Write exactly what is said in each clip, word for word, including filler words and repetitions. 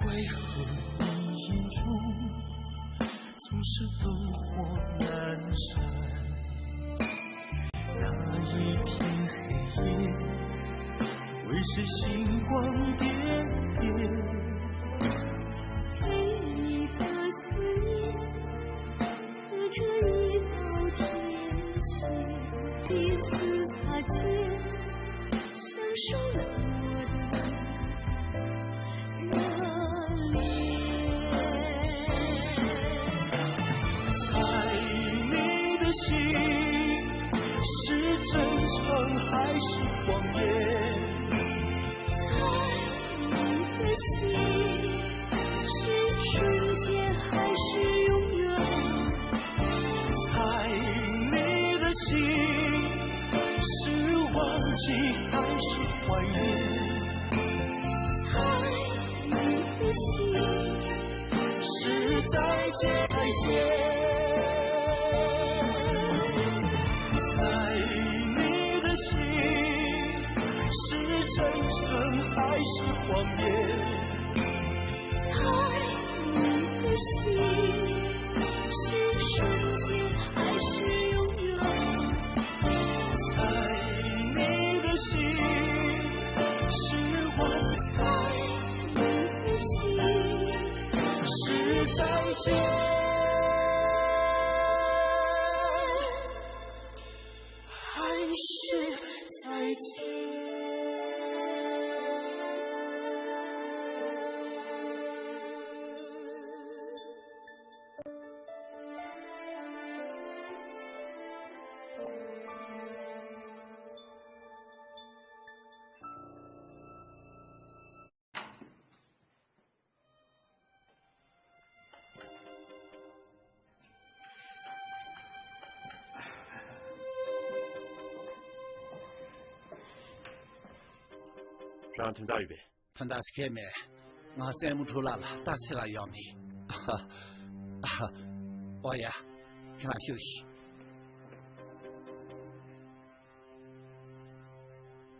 为何你眼中总是灯火阑珊？那一片黑夜，为谁星光点点？对你的思念，隔着一道天线，彼此擦肩， 享受了我的热烈。猜你的心是真诚还是谎言？猜你的心是瞬间还是永远？猜你的心 是忘记还是怀念？爱你的心是再见，再见。猜你的心是真诚还是谎言？爱你的心是瞬间还是永远？ 猜你的心，是我猜你的心，是再见，还是再见？རང་དོན་དག་ཡོད་པས། དོན་དག་ཞིག་མེད། ང་སྲས་མོ་ཕྲུག་ལགས་ལ་ལྟ་ཞིག་ལ་ཡོང་མི། ཨོ་ཡ། ཁྱེད་རང་ཤོག་ཤིག་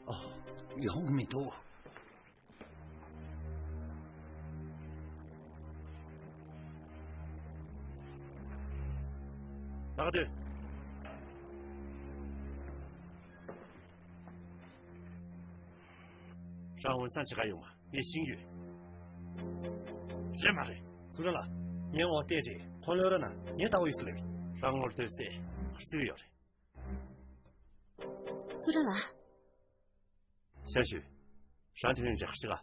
ཨོ། ཡོང་མི་འདུག་ད་ག་དུས། རང་འོན་སང་ཇི་ག་ཡོང་བ་ངས་ཤེས་ཡོད། རེད་མ་རེད། ཙུ་ར་ལ། ངས་འོ་བལྟས་རྗེས་ཁོང་ལོས་ར་ན་ངས་ལྟ་བ་ཡོད་སུ་ལེབ། རང་ངོར་ལྟོས་སེ་རྩིས་ཡོད་རེད། ཙུ་ར་ལ། ཤ་ཞུ། རང་དེ་རིང་འཇགས་ཤིག་ཨ།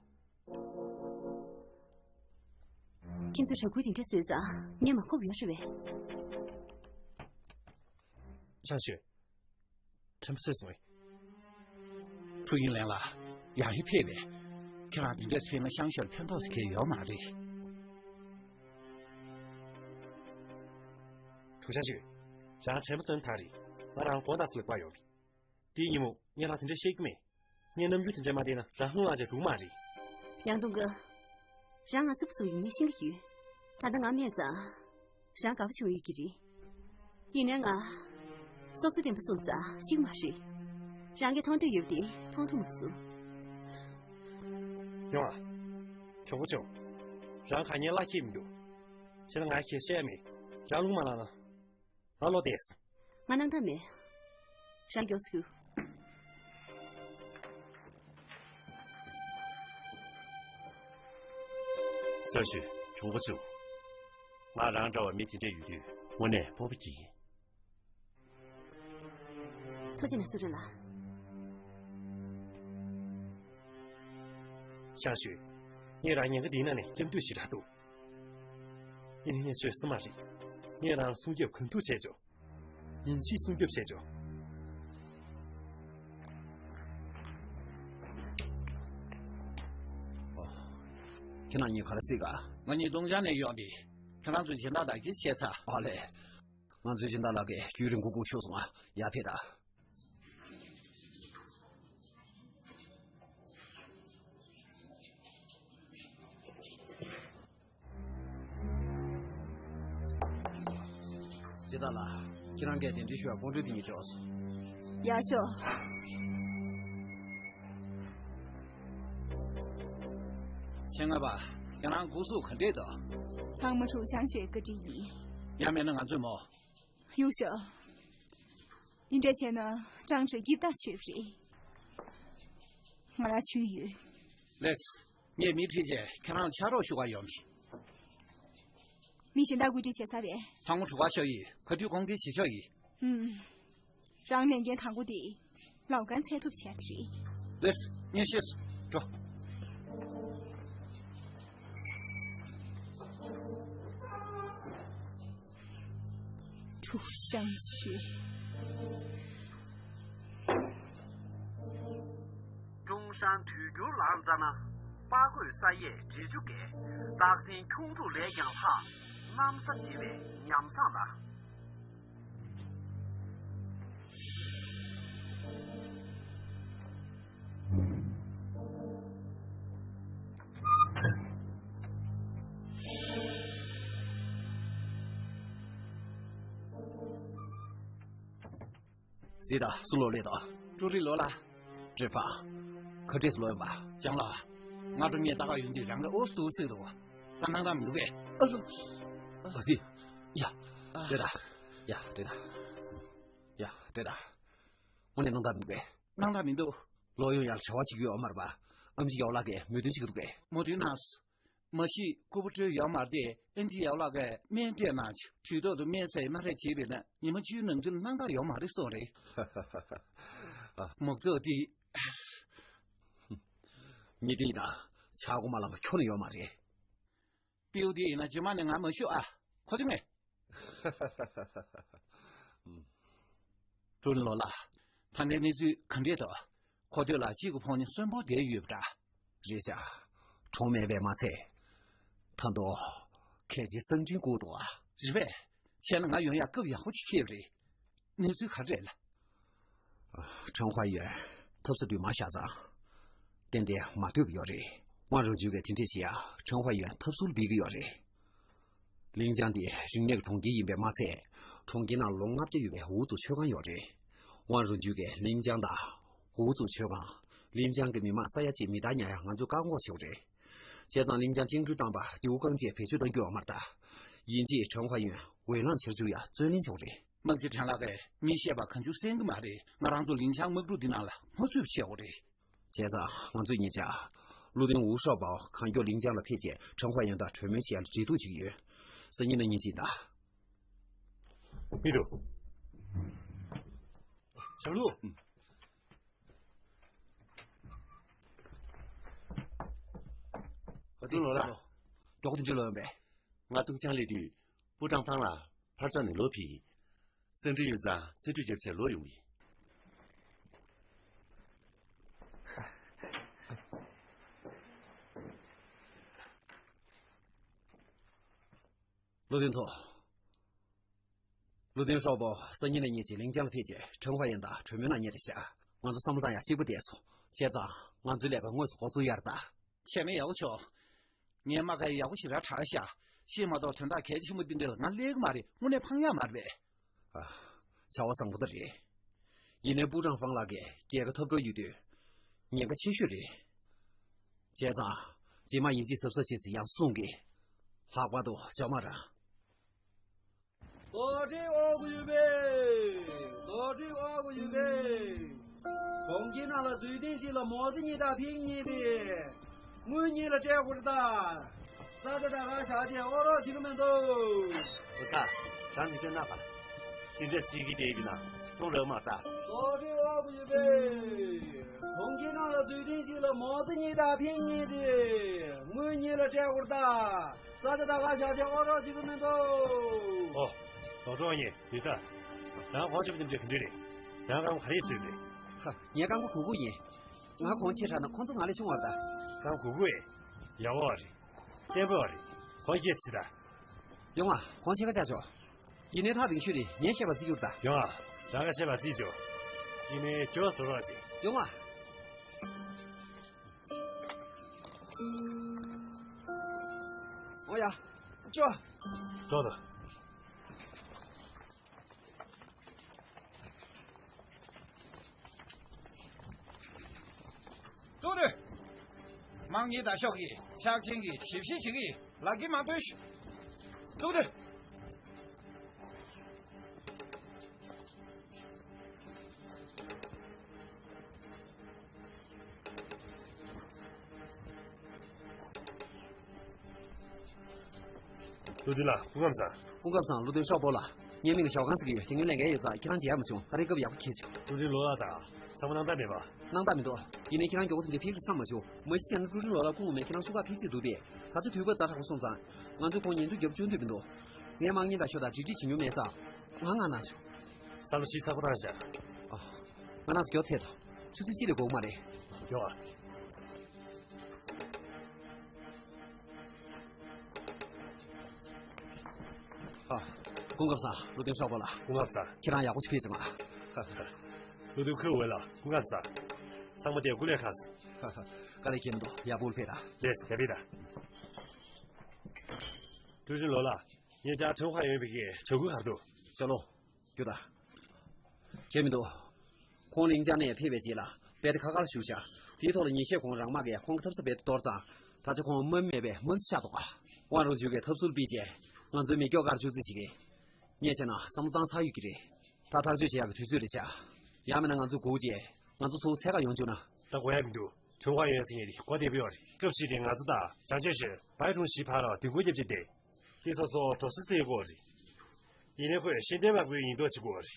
ཁྱེད་ཚོས་གྲྭ་ཁུལ་དེ་འདྲ་བཟོས་ཙང་ངས་མ་ཁོམ་ཡོད་རེད་བས། ཤ་ཞུ། ཁྲིམས་སྲོལ་སོང་བས། ཕྲུ་གུ་ལེན་ལ་ཡང་ཧི་ཕེབས་པས། ཁྱེད་རང་དེ་འདྲས་ཕེབས་ན་ཤང་ཤོར་ཕན་ཐོགས་སུ་ཁེལ་ཡོད་མ་རེད། ཕྲུག་ཤ་ཞུ། རང་དྲན་པ་བཙོན་ཐག་རེད། ང་རང་དགོང་དག་སུ་ལ་པ་ཡོང་བས། དེའི་ཉིན་མོ་ངས་རང་དེ་འདྲ་བཤད་ཀྱི་མེད། ངས་རྣམ་འགྱུར་དེ་འདྲ་མ་བསྟན་ན་རང་ཧང་ལ་ཅིག་འགྲོ་གི་མ་རེད། ཡང་ཏུང་གི། རང་ང་ཚོ་བུ་སུ་ཡིན་ངས་ཤེས་ཀྱི་ཡོད། ད་ལྟ་ང་སྨྲས་ཙང་། རང་དགའ་པོ་བྱུང་ཡོད་ཀྱི་རེད། ཡིན་ནའི་ང་། སྲོག་རྩ་བརྟན་པོ་སོང་ཙང་ཤི་གི་མ་རེད། རང་གིས་མཐོང་འདོད་ཡོད་པ་དེ་མཐོང་ཐུབ་མ་སོང་། ཡོང་ཨ། གྱོང་པོ་བྱུང་། རང་ག་ངའི་བླ་ཁྱེད་མི་འདུག་བྱས་ན་ང་ཁྱེད་བཤད་མེད། རང་རླུང་མ་ལངས་ན། ང་བློ་བདེ། ང་སྣང་དག་མེད། རང་མགྱོགས་སུ་རྒྱུགས། ས་ཞུ། གྱོང་པོ་བྱུང་། ང་རང་འདྲ་བ་མི་དེ་འདྲས་ཡོད་དུས་དངོས་གནས་སྤོབས་པ་སྐྱེ་གི། ཐུགས་རྗེ་གནང་སུ་རེད་ལ། ཤ་ཞུ། ངས་རང་ཉེན་ཁ་འདིའི་ནང་ནས་སྐྱབས་འདུས་ཞེ་དྲག་འདུག་ཡིན་ནའི་ངས་ཆོས་སུ་མ་རེད། ངས་རང་སྲུང་སྐྱོབ་གང་ཐུབ་བྱས་ཆོག་ཡིན་གཅིག་སྲུང་སྐྱོབ་བྱས་ཆོག་ཁྱེད་རང་གཉིས་ག་རེ་སྲིད་ག་ང་གཉིས་ཏུང་ཅང་ནས་ཡོང་དེ། ཁྱེད་རང་ཚོའི་སྦྱིན་བདག་ལགས་ཀྱིས་བཤད་ཚར། ཨ་ལས། ང་ཚོའི་སྦྱིན་བདག་ལགས་ཀྱིས་རྒྱུན་རིང་པོ་སྒུག་ཤོག་གསུངས་ཨ། ཡར་ཕེབས་དང་། ད་ལ། ཁྱེད་རང་གིས་གདན་འདྲེན་ཞུ་བར་དགོངས་འཁྲོལ་དེ་ཉིད་འགྲོ། ཡག་ཤོག་ཆེད་མངགས་པ། ཁྱེད་རང་སྐུ་གཟུགས་ག་འདྲས་འདུག་ཚང་མ་ཧྲུའུ་ཞང་ཞོས་བཀའ་དྲིན་ཡིན། ཡང་མེད་ན་ང་ཚོས་མོ། གཡུག་ཤོག་འདི་འདྲ་བྱས་ན་ཀྲང་ཧྲེ་སྐྱིད་ཐག་ཆོད་རེད། ང་ལ་ཆུ་ཡོད། ལེགས། ངས་མི་ཁྲིད་རྗེས་ཁྱེད་རང་ལ་ཕྱག་རོགས་ཞུ་ག་ཡོང་། མི་གཞན་དག་བཀོད་སྒྲིག་བྱས་ཚར་རེད། ཚང་མ་གྲུ་ཁར་བཞག་ཡིན། ག་དུས་དགོངས་འགལ་བྱེད་ཆོག་ཡིན། ཧུམ། རང་ལས་འགན་དང་པོ་དེ་ལམ་ཁ་འཚོལ་ཐུབ་བྱས་རེད། ལེགས། ངས་ཤེས་སོང་། འགྲོ། ཧྲུའུ་ཞང་ཞོས། ཀྲུང་ཧྲན་དུས་འགྱུར་ལ་མཛའ་ན། དཔའ་རྒོད་ས་ཡས་འབྲི་ཆུ་རྒྱས། སྟག་སེང་ཁྱུང་འབྲུག་ལས་ཀྱང་ལྷག་གནམ་ས་བརྗེ་བའི་ཉམས་བཟང་ལ། གཟིགས་དང་། སུ་ལོག་སླེབས་དང་། ཀྲུའུ་རིན་ལོག་ལ། ཀྲེ་ཧྥང་། ག་འདྲས་སུ་ལོག་ཡོང་པ། ལྕམ་ལགས། སྔ་དྲོ་ངས་ལྟ་ག་ཡོང་དུས་རང་གིས་ཨོ་སི་འདུག་ཟེར་འདུག་ད་སྣང་དག་མི་འདུག་གས། ཨ་ཟུ། ཨ་ཟི། ཡ། ལྟོས་དང་། ཡ། ལྟོས་དང་། ཡ། ལྟོས་དང་། དངོས་གནས་སྣང་དག་མི་འདུག་གས། སྣང་དག་མི་འདུག་ལོག་ཡོང་ཡག་བྱ་བ་བྱེད་ཀྱི་ཡོད་མ་རེད་པ། ཨེམ་ཆི་ཡའོ་ལགས་ཀྱིས་མོས་མཐུན་བྱེད་ཀྱི་འདུག་གས། མོས་མཐུན་གནང་། མ་གཞི་ཁོ་བོ་སྤྲོད་ཡོད་མ་རེད་དེ། ཨེམ་ཆི་ཡའོ་ལགས་ཀྱིས་སྨན་སྤྲད་གནང་བྱུང་། དུས་ཐོག་ཏུ་སྨན་ཟས་མ་རེད་བྱས་པས་ན་ཉི་མ་བཅུའི་ནང་ཚུན་སྣང་དག་ཡོང་མ་རེད་གསུངས་རེད། མོག་ཚོགས་དེ། མི་དེ་ཡིན་ན་ཆག་སྒོ་མ་ལངས་པ་ཁྱོན་ནས་ཡོད་མ་རེད། སྤྲེའུ་དེ་ཡིན་ན་རྗེས་མ་ནས་ང་མ་ཞུ་ཨ། ཁོ་ཚོ་ངས། ཀྲུའུ་རིན་ལོག་ལ། ད་ལྟའི་གནས་ཚུལ་ག་འདྲས་འདུག་ཁོ་ཐོད་ལ་གཅིག་གི་ཕོགས་ནི་གསོན་པོ་བསྡད་ཡོད་པ་འདྲ། རེད་ཤག་གྲོངས་མེད་པས་མ་ཚད། ད་དུང་གལ་ཆེའི་གསང་འཕྲིན་བསྐུར་འདུག་ཨ། རེད་པས། བྱས་ན་ང་ཡོང་ཡག་སྐབས་ཡག་པོ་ཅིག་འཁེལ་བ་རེད། གནས་ཚུལ་ག་རེ་རེད་ལ། ཁྲང་ཧྭ་ཡོན་ཐབས་ས་དུ་མ་བཞག་ཙང་། ཏན་ཏན་མ་ཐུབ་ཡོད་རེད། ཝང་རུང་ཇུས་ཀྱིས་དེ་འདྲས་བྱེད་ཡ་ཁྲང་ཧྭ་ཡོན་ཐབས་སུ་འབིག་གི་ཡོད་རེད། ལིང་ཅང་དེ་རིག་གནས་ཀྱི་གྲོང་ཁྱེར་ཡིན་པས་མ་ཚད། གྲོང་ཁྱེར་ནང་ལོ་ལྔ་བརྒྱ་ཡོད་པའི་ཝུའུ་ཙུའུ་ཆོས་ཁང་ཡོད་རེད། ཝང་རུང་ཇུས་ཀྱིས་ལིང་ཅང་དང་། ཝུའུ་ཙུའུ་ཆོས་ཁང་། ལིང་ཅང་གི་མི་མང་ས་ཡ་གཅིག་མི་རྟག་ཉར་ཡ་ང་ཚོས་བཀག་འགོག་བྱེད་དགོས་རེད། བྱས་ཙང་ལིང་ཅང་བཅིངས་འགྲོལ་བཏང་པ་ཏེའུ་ཀང་ཅེས་བེད་སྤྱོད་གཏོང་རྒྱུ་ཡོད་མ་རེད་ད། ཡིན་གཅིག་ཁྲང་ཧྭ་ཡོན་འོས་ལངས་ཕྱིར་བཅུག་ཡ་རྩོད་ལེན་བྱེད་དགོས་རེད། དམག་སྤྱི་ཁྲེན་ལགས་ཀྱིས་མི་བཤད་པ་གང་བྱུང་གསན་གྱི་མ་རེད། ང་རང་ཚོ་ལིང་ཅང་དམག་འཁྲུག་འདི་ནང་ལ་ངོ་ཚུད་པ་བྱེད་དགོས་རེད། བྱས་ཙང་ང་ཚོས་ཉེ་ཆར་བློ་མཐུན་ཝུའུ་ཧྲའོ་པའོ་གང་མགྱོགས་ལིང་ཅང་ལ་ཕེབས་རྗེས་ཁྲང་ཧྭ་ཡོན་དང་གྲོས་མོལ་བྱེད་ཡ་ལ་འབྲེལ་གཏུག་བྱེད་ཀྱི་ཡོད། སང་ཉིན་གནངས་ཉིན་ཅིག་ད། མི་འདུག་ཞང་ལུ། ཨ་ཙི་ལོ་ལ། མགྱོགས་དེ་འདྲ་ལོ་ཡོང་པས། ང་ཏུང་ཅང་སླེབས་དུས་པུ་ཀྲང་ཐང་ལ་ཕར་ཕྱོགས་ནས་ལོག་ཕེབས་ཡིན། གསང་འཕྲིན་ཡོད་ཙང་རྩིས་སྤྲོད་རྒྱབ་ཆེད་ལོག་ཡོང་གི་ཡིན། བློ་མཐུན་ཐོ། བློ་མཐུན་ཧྲོ་པོ་སང་ཉིན་ནས་ཉིན་གཅིག་ལིང་ཅང་ལ་ཕེབས་རྗེས་ཁྲེང་ཧྭ་ཡན་དང་གྲོས་མོལ་གནང་མཁན་རེད་ཤག་ང་ཚོ་བསམ་བློ་བཏང་ཡག་གཅིག་པུ་བསྡད་སོང་། བྱས་ཙང་ང་ཚོའི་ལས་ཀ་དངོས་སུ་འགོ་ཚུགས་ཡ་རེད་ད། བྱས་ན་ཡག་པོ་བྱུང་། ངའི་རྨ་ཁ་ཡག་པོ་ཞེ་དྲག་དྲག་ཤག་ཤེས་མ་གཏོགས་དོན་དག་གལ་ཆེན་པོ་འདི་འདྲ་ལ་ང་སླེབས་ཀྱི་མ་རེད། དངོས་གནས་ཕངས་ཡག་མ་རེད་པས། ཨ། བྱ་བ་བཟང་པོ་ད་རེད། ཡིན་ནའི་པུ་ཀྲང་ཧྥང་ལགས་ཀྱིས་རྒྱལ་ཁ་འཐབ་གྲབས་ཡོད་དུས་ཉེན་ཁ་ཆེ་ཤོས་རེད། བྱས་ཙང་རྗེས་མ་ཡིན་གཅིག་གཟབ་གཟབ་བྱེད་ཟེར་ཡང་གསུང་གི། ལྷག་པར་དུ་ཞའོ་མ་རང་། ལོ་ཁྲིད་འོག་གི་ཡོད་པས། ལོ་ཁྲིད་འོག་གི་ཡོད་པས། གྲོང་ཁྱེར་ནང་ལ་འཛུལ་ཐེངས་གཅིག་ལ་མོ་ཙི་གཉིས་དང་ཕིང་གཉིས་ཏེ། དངུལ་གཉིས་ལ་སྤྲད་དགོས་རེད་ད། ས་ཆ་ད་ག་བཞག་རྗེས་ཨོ་རོག་བྱེད་ཀྱི་མི་འདུག་ཨོ་ད། རང་མི་སྟོན་ན་པ། དེ་འདྲ་ཅིག་གི་དེ་ཡིན་ན་གསུང་རོགས་མ་ད། ལོ་ཁྲིད་འོག་གི་ཡོད་པས། གྲོང་ཁྱེར་ནང་ལ་འཛུལ་ཐེངས་གཅིག་ལ་མོ་ཙི་གཉིས་དང་ཕིང་གཉིས་ཏེ། དངུལ་གཉིས་ལ་སྤྲད་དགོས་རེད་ད། ས་ཆ་ད་ག་བཞག་རྗེས་ཨོ་རོག་བྱེད་ཀྱི་མི་འདུག་ཨོ། ལོ་གྲོགས་གཉིས་མི་ས། རང་གོང་ཆེ་བ་དེ་འདྲ་ག་འདྲ་རེད། རང་རྐང་པ་ག་རེ་བཟོས་པས། ཧ། ངའི་རྐང་པ་གུག་གུག་ཡིན། ང་གོང་ཆེ་དྲགས་ན་ཁོང་ཚོ་ང་ལས་ཆུང་བ་རེད་ད། རྐང་གུག་གུག་ཡིན། ཡག་པོ་རེད། བརྟན་པོ་རེད། གོང་ཆེ་ཆེ་ད། ཡོང་ཨ། གོང་ཆེ་ཁ་ཆག་ཆོག་ཡིན་ནའི་ཐག་རིང་ཤོས་རེད། ངས་བཤད་པ་བརྩི་རྒྱུར་ད། ཡོང་ཨ། རང་ག་བཤད་པ་བརྩི་ཆོག་ཡིན་ནའི་ཁྱོད་བཟོ་རོགས་བྱེད། ཡོང་ཨ། འོ་ཡ། ཅོ། ཅོ་ད། ཏུ་རེ། དམག་མི་ད་ཤོག་གི་ཕྱག་ཆེན་གྱི་ཞིབ་བཤེར་བྱེད་ཀྱི་ལག་གི་མ་བོས། ཏུ་རེ། ཀླུ་སྒྲུབ་ལགས། སྐུ་ཁམས་བཟང་། སྐུ་ཁམས་བཟང་། ཀླུ་སྒྲུབ་ཤོག་པོ་ལགས། ངའི་མིང་ལ་ཞའོ་ཀང་ཟེར་གྱི་ཡོད། དེ་སྔོན་ལས་འགན་ཡོད་ཙང་ཁྱེད་རང་མཇལ་ཡ་མ་བྱུང་། ད་རེས་སྐབས་ཡག་པོ་འཁེལ་བྱུང་། ཀླུ་སྒྲུབ་ལོ་ལགས་དང་ཚང་མ་སྣང་དག་མེད་པ། སྣང་དག་མི་འདུག་ཡིན་ནའི་ཁྱེད་རང་མགྱོགས་པོ་དེ་འདྲ་ཕེབས་ཀྱི་བསམ་མ་བྱུང་། མ་གཞི་བྱས་ན་ཀླུ་སྒྲུབ་ལོ་ལགས་སྐུ་ངོ་མས་ཁྱེད་རང་བསུ་བ་ཕེབས་རྩིས་འདུག་པས། ད་ཆ་དུས་བབ་ཛ་དྲག་པོ་སོང་ཙང་ང་ཚོས་ཁོང་ཉན་ཚུལ་རྒྱབ་སྐྱོར་འདོད་མི་འདུག་ངའི་དམག་མི་དང་ཁྱོད་དང་འགྲིག་འགྲིག་བྱེད་མྱོང་མེད་ཙང་ང་ང་གནང་ཞུ། བསམ་བློ་ཞིབ་ཚགས་པོ་བཏང་ཤག་ཨ། ང་རང་ཚོ་མགྱོགས་ཚད་དང་ཆུ་ཚོད་གཅིག་ལས་འགོར་གི་མ་རེད། ཡོང་ཨ། ཨ། སྐུ་ཁམས་བཟང་། ཀླུ་སྒྲུབ་ཤོག་པོ་ལགས། སྐུ་ཁམས་བཟང་། ཁྱེད་རང་ཡག་པོ་ཞིག་ཕེབས་སོང་ཨ། ཀླུ་སྒྲུབ་ཁོས་འོས་ལགས། སྐུ་ཁམས་བཟང་། ཚང་མ་བདེ་སྐུ་ལས་ཁག་སོང་། དཀའ་ལས་ཁྱེད་མི་འདུག་ཡག་པོ་ཕེབས་དང་། ལགས་སོ། ཡག་ཕེབས་དང་། ཀྲུའུ་ཅུན་ལོ་ལགས། ངེད་ཅག་ཁྲེན་ཧྭ་ཡོན་པའི་གི་བྱ་འགུལ་ག་རེ་འདུག་ཤོ་ལོ། རྒྱུ་ད། ཁྱེད་མི་འདུག་ཁོང་ལིང་ཅང་ནས་ཕེབས་པའི་རྗེས་ལ་རྦད་དེ་ཁ་ཁར་བཞུགས་ཤག་དེའི་ཐོག་ལ་ཉིན་ཤས་གོང་རང་དམག་གིས་ཁོང་གི་འཐབ་ས་རྦད་དེ་གཏོར་ཙང་། ད་ཆ་ཁོང་དམག་མི་མེད་པའི་དམག་རྩིས་ཆགས་འདུག་ག་དབང་རོགས་འཇུག་གིས་འཐབ་རྩོད་སྤེལ་རྗེས་ང་ཚོའི་མི་སྐྱོབ་གར་བཅུག་རྩིས་བྱེད་ཀྱི། ངས་བྱས་ན་བསམ་བློ་བཏང་ཚར་ཡོད་ཀྱི་རེད། ད་ཐག་གཅོད་བྱེད་ཡག་གི་དུས་ཚོད་རེད་ཤག་ཡང་མིན་ན་ང་ཚོ་སྒུག་རྗེས་ང་ཚོ་ཚོ་ཚད་ག་ཡོང་བཅུག་ན། ད་དགོས་ཡ་མི་འདུག་ཁྲུང་ཧྭ་ཡོན་ཟེར་མཁན་དེ་གོ་བདེ་པོ་ཡོད་རེད། སྐབས་ཤིག་རིང་ང་ཚོ་དང་ཅང་ཅེ་ཧྲི་བའི་ཀྲུང་ཞི་བར་ལ་མདུན་སྐྱོད་བརྒྱབ་བྱས་ཏེ། དེ་སོ་སོ་འགྲོ་སོང་བཙལ་དགོས་རེད། ཡིན་ནའི་ཁོས་ཤེས་ལྡན་པ་པོའི་ཉེན་རྟོག་བྱེད་དགོས་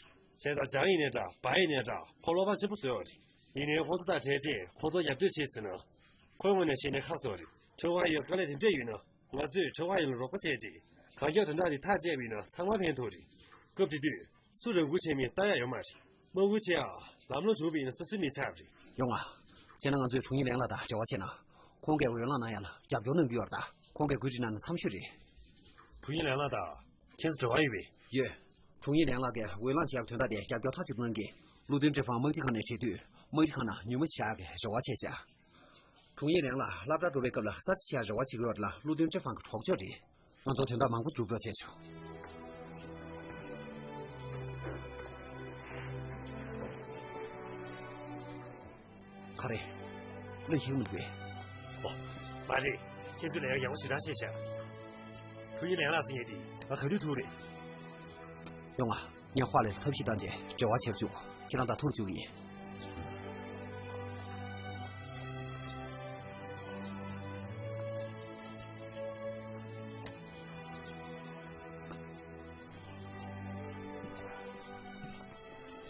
རེད། བྱས་ཙང་ཅང་ཡིན་ནའི་འདྲ་བའི་ཡིན་ནའི་འདྲ་ཁོ་བློ་ཕམ་ཆེན་པོ་བཟོས་ཡོད་རེད། ཡིན་ནའི་ཁོང་ཚོ་དང་བྲལ་རྗེས་ཁོང་ཚོ་ཡར་ཐོན་བྱས་ཟིན་ན། ཁོའི་ངོས་ནས་བཤད་ན་ཁག་པོ་རེད། ཁྲུང་ཧྭ་ཡོན་དཀའ་ལས་དེ་འདྲས་ཡོད་ན་ང་ཚོས་ཁྲུང་ཧྭ་ཡོན་ལ་རོགས་པ་བྱས་ཏེ། གང་མགྱོགས་དོན་དག་དེ་ཐག་བཅད་པ་ཡིན་ན་ཚང་མ་ཕན་ཐོགས་རེད། སྐབས་དེ་དུས། སུ་རང་འགུལ་བྱས་མིན་ལྟ་ཡག་ཡོད་མ་རེད། དམག་འགུལ་བྱེད་ཡག་ལམ་ལྷོང་བྱུང་བ་ཡིན་ན་སོ་སོའི་མི་ཆགས་པ་རེད། ཡོང་ང་། བྱས་ན་ང་ཚོས་དྲུང་ཡིག་ལན་ལགས་དང་འབྲེལ་བ་བྱས་ན། ཁོང་གིས་འོས་ལངས་གནང་ཡག་ལ་རྒྱབ་སྐྱོར་གནང་གི་ཡོད་རེད་ད། ཁོང་གིས་གོ་སྒྲིག་གནང་ན་འཚམ་ཤོས་རེད། དྲུང་ཡིག་ལན་ལགས་དང་ཁྱེད་ཚོ་འབྲེལ་བ་ཡོད་པས། ཡོད། དྲུང་ཡིག་ལན་ལགས་ཀྱིས་འོས་ལངས་བྱེད་ཡག་དོན་དག་དེ་རྒྱབ་སྐྱོར་མཐའ་གཅིག་ཏུ་གནང་གིས། བློ་མཐུན་ཀྲེ་ཧྥང་དམག་སྤྱི་ཁང་ནས་བྲིས་དུས། དམག་སྤྱི་ཁང་ནང་ཉུལ་མ་བཞག་གི་རེ་བ་བྱས་ཤག་དྲུང་ཡིག་ལན་ལགས་སློབ་གྲྭར་འགྲོ་བའི་སྐབས་ལ་ས་ཆ་ཆེ་ཡག་རེ་བ་བྱེད་ཀྱི་ཡོད་རེད་ལ། བློ་མཐུན་ཀྲེ་ཧྥང་གི་གྲོགས་མཆོག་རེད། ང་ཚོ་དོན་དག་མང་པོ་སྒྲུབ་རོགས་བྱས་བྱུང་། ག་རེ། བློས་ཤེས་མི་འདུག་གས། ཨོ། མ་རེད། ཁྱེད་ཚོས་ལས་ཀ་ཡག་པོ་ཞེ་དྲག་བྱས་ཤག་དྲུང་ཡིག་ལན་ལགས་ཟེར་མཁན་དེ་ང་ག་དུས་ཐུག་རེད། ཡོང་ང་། ངས་ཧྭ་ལེ་ལ་ཐབས་ཤེས་བཏང་རྗེས་འབྲེལ་བ་བྱེད་བཅུག་ཁྱེད་རང་དང་ཐུག་བཅུག་གི་ཡིན།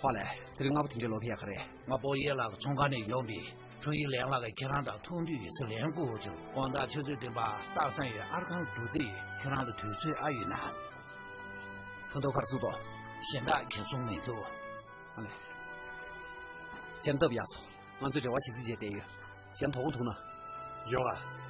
ཧྭ་ལེ། དེ་རིང་སྔ་པོ་དེ་འདྲའི་ལོག་ཕེབས་ཡག་ག་རེ། ང་པོ་ཡེ་ལགས་ཀྱི་ཚོང་ཁང་ནས་ཡོང་བའི་དྲུང་ཡིག་ལན་ལགས་ཀྱིས་ཁྱེད་རང་དང་ཐུག་འདོད་ཡོད་ཚུལ་ལན་བསྐུར་བྱུང་། དགོང་དག་ཆུ་ཚོད་བདུན་པར་སྟག་ཚང་ཡི་ཨར་ཁང་དུ་རྩིས་ཡོད། ཁྱེད་རང་ལ་དུས་ཚོད་ཨ་ཡོད་ན། ཁ་འཐོར་ཁར་སུ་དོ། གཞན་དག་གིན་གསུང་མི་འདུག་ཨ་ལེ། གཞན་སྟབས་ཡག་སོང་། ང་ཚོས་འབྲེལ་བ་བྱེད་རྩིས་བྱས་བསྡད་ཡོད། གཞན་དོ་དགོང་ཐུག་ན། ཡོང་ཨ།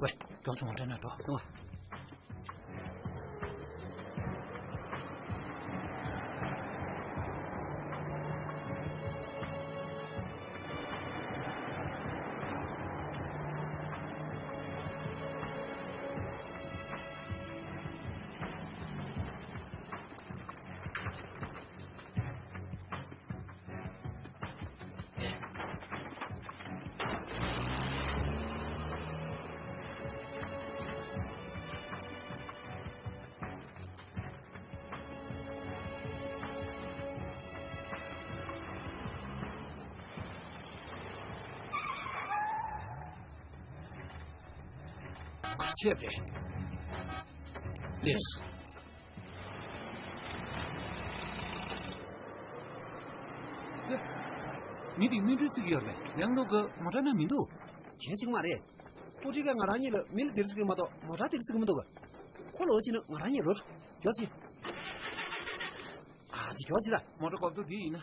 ཝེ། མགྱོགས་བྱུང་བ་འདྲ་ན་འགྲོ་ཡོང་ཨ། ག་བྱས་པ་རེད། ལགས་སོ། མི་དེ་མི་འགྲོ་ཚིག་ཡོད་རེད། ཡང་ལུག་གི་མོ་ཊ་ན་མི་འདུག་གལ་ཆེ་གི་མ་རེད། ཀུ་ཅི་ག་ང་རང་གཉིས་ལ་མི་ལ་སྡིར་ཚིག་གི་མ་གཏོགས་མོ་ཊ་སྡིར་ཚིག་གི་མི་འདུག་ཁོ་ལོ་ཕྱིན་ན་ང་རང་གཉིས་ལོ་ཡོད་ཅི། ཨ་ཙི་ཡོད་ཅི་ད། མོ་ཊ་གོག་ཏུ་འདི་ཡིན་ན།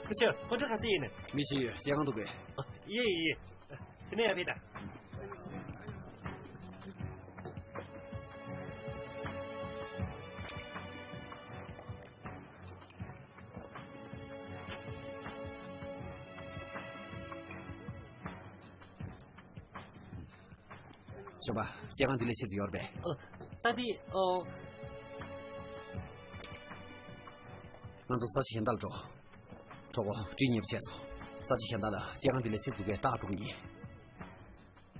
ཁོ་ཚོ་ཁོ་ཚོ་ག་ཚོད་ཡིན་ནམ། མི་ཞིག་ཡོད། ཞལ་ཁང་འདུག་གས། ཨ། ཡེ་ཡེ་ཡེ། དེ་ནས་ཡར་ཕེབས་དང་། གཞོན་པ། ཞལ་ཁང་འདི་ལས་ཆེ་ཙམ་ཡོད་རེད་པས། ཨ། ད་འདི། ཨོ། ང་ཚོ་ས་ཆ་གཞན་དག་ལ་འགྲོ། གྲོགས་པོ། བཀྲིན་ཉེ་པོ་བྱས་སོང་། ས་ཆ་གཞན་དག་ལ་ཞལ་ཁང་འདི་ལས་ཆེ་ཙམ་འདུག་གས། ད་འགྲོ་གི་ཡིན།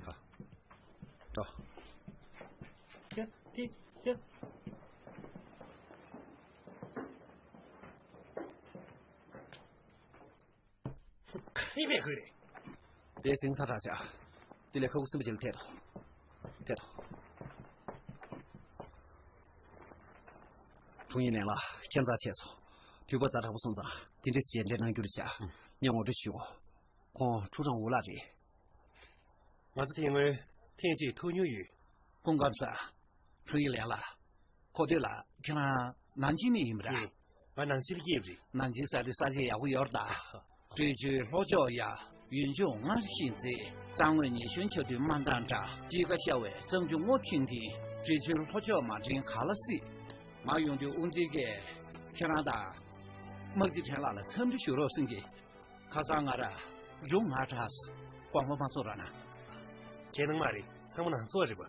ཧ། འགྲོ། ཁྱེད། ཁྱེད། ཁྱེད། ཁ་ཡི་བས་ཁོས་རེད། དེ་ཟིང་ཚ་དྲག་ཆགས། དེ་ལས་ཁ་ཁུ་སིམ་པ་ཅིག་ལ་ཐད་དོ། ཐད་དོ། དྲུང་ཡིག་ལན་ལགས། ཁྱད་མཚར་ཆེ་སོང་། དུས་བབ་ཛ་དྲག་པོ་སོང་ཙང་དེ་འདྲས་ཞལ་འདྲེན་གནང་རྒྱུ་རེད་བྱ། ངས་ངོ་སྤྲོད་ཞུ་གོ། ཁོང་ཁྲུའུ་ཀྲང་ཝུའུ་ལགས་རེད། ང་ཚོ་དེ་སྔོན་ཐེངས་གཅིག་ཐུག་མྱོང་ཡོད། སྐུ་ཁམས་བཟང་། དྲུང་ཡིག་ལན་ལགས། གོ་ཐོས་ལ་ཁྱེད་རང་ནང་ཆེན་ནས་ཡིན་པ་རེད། ཡིན། ང་ནང་ཆེན་ལ་སྐྱེས་པ་རེད། ནང་ཆེན་ས་དེ་ས་ཆ་ཡག་པོ་ཡོད་རེད་ད། སྤྲོས་བཅུའི་ལྷོ་ཕྱོགས་ཡ། ཡུལ་ལྗོངས་སྔར་བཞིན་མཛེས། རྩྭ་དངོས་ཉི་གཞོན་ཆར་དུས་དམར་མདངས་འདྲ། དཔྱིད་ཀ་ཤར་བའི་གཙང་ཆུ་སྔོ་ཐིང་ཐིང་། སྤྲོས་བཅུའི་ལྷོ་ཕྱོགས་མ་འདྲེན་ག་ལ་སྲིད། མར་ཡོང་དུས་དབུ་འཛིན་གྱིས་ཁྱེད་རང་དང་། དམག་སྤྱི་ཕྲན་ལགས་ལ་འཚམས་འདྲི་ཞུ་རོགས་གསུང་གི། ཁ་སང་ང་ར་རུ་ང་དྲགས་སོང་། དགོངས་པ་མ་ཚོམ་རོགས་གནང་། ཁྱེད་ནང་མ་རེད། ཚང་མ་ནང་ཚོགས་རེད་པ།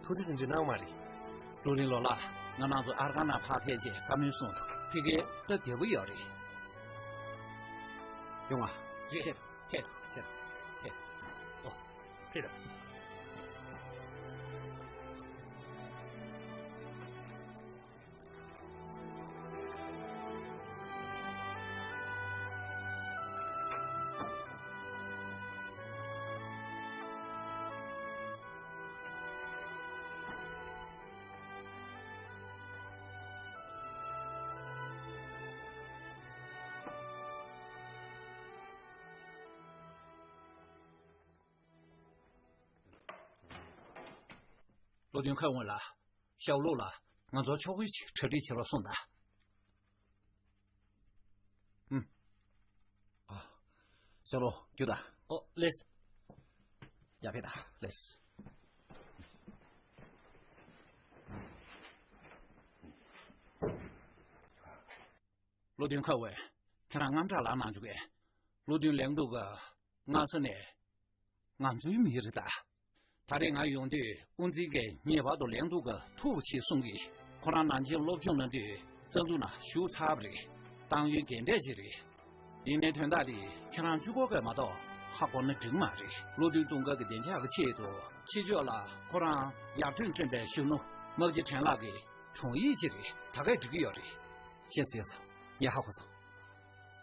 ཐུགས་རྗེ་ཆེ། འདྲི་གནང་མ་རེད། ཀྲུའུ་རིན་ལོ་ལགས། ང་རང་ཚོ་ཨར་ཁང་ནང་ཕར་ཕེབས་རྗེས་བཀའ་མོལ་གསུངས་འདུག་ཕ་གིར་སྟབས་བདེ་པོ་ཡོད་རེད། ཡོང་ང་། རེད། ཕེབས། ཕེབས། ཕེབས། ཨོ། ཕེབས་དང་། བློ་མཐུན་མཁས་དབང་ལགས། ཞའོ་ལུའུ་ལགས། ང་ཚོར་ཕྱོགས་བསྐྱོད་ཅིག་གྲ་སྒྲིག་བྱེད་རོགས་གསུངས་དང་། ཨུམ། ཨ། ཞའོ་ལུའུ། རྒྱུགས་དང་། ཨོ། ལགས། ཡར་ཕེབས་དང་། ལགས། བློ་མཐུན་མཁས་དབང་། ཁྱེད་རང་དངངས་སྐྲག་ལངས་གནང་བཅུག་གས། བློ་མཐུན་ལེང་ཏུའུ་གིས་སྔ་ས་ནས་ང་ཚོའི་མི་རེད་ད། ད་རེས་ང་ཡོང་དུས་དབུ་འཛིན་གྱིས་ངེས་པར་དུ་ལེང་ཏུའུ་གིས་ཐུག་པ་ཞིག་གསུང་གིས། ཁོ་རང་ནང་ཆེན་སློབ་སྦྱོང་གནང་དུས་རྩ་འཛུགས་ནང་ཞུགས་ཚར་བ་རེད། གཏོང་ཡུལ་རྒན་གྲས་ཅིག་རེད། ཡིན་ནའི་དོན་དག་འདི་ཁྱེད་རང་གཅིག་པོ་གིས་མ་གཏོགས་ཧ་གོ་ན་འགྲིག་མ་རེད། བློ་མཐུན་ཏུང་དཀར་གྱི་བདེ་འཇགས་ཀྱི་ཆེད་དུ་ཕྱི་ཕྱོགས་ལ་ཁོ་རང་ཡར་ཐོན་ཐོན་པའི་གཞོན་ནུ་དམག་སྤྱི་ཕྲན་ལགས་ཀྱི་དྲུང་ཡིག་ཅིག་རེད། ད་གས་འགྲིག་གི་ཡོད་རེད། ཤེས་སོང་། ཤེས་སོང་། ངས་ཧ་གོ་སོང་།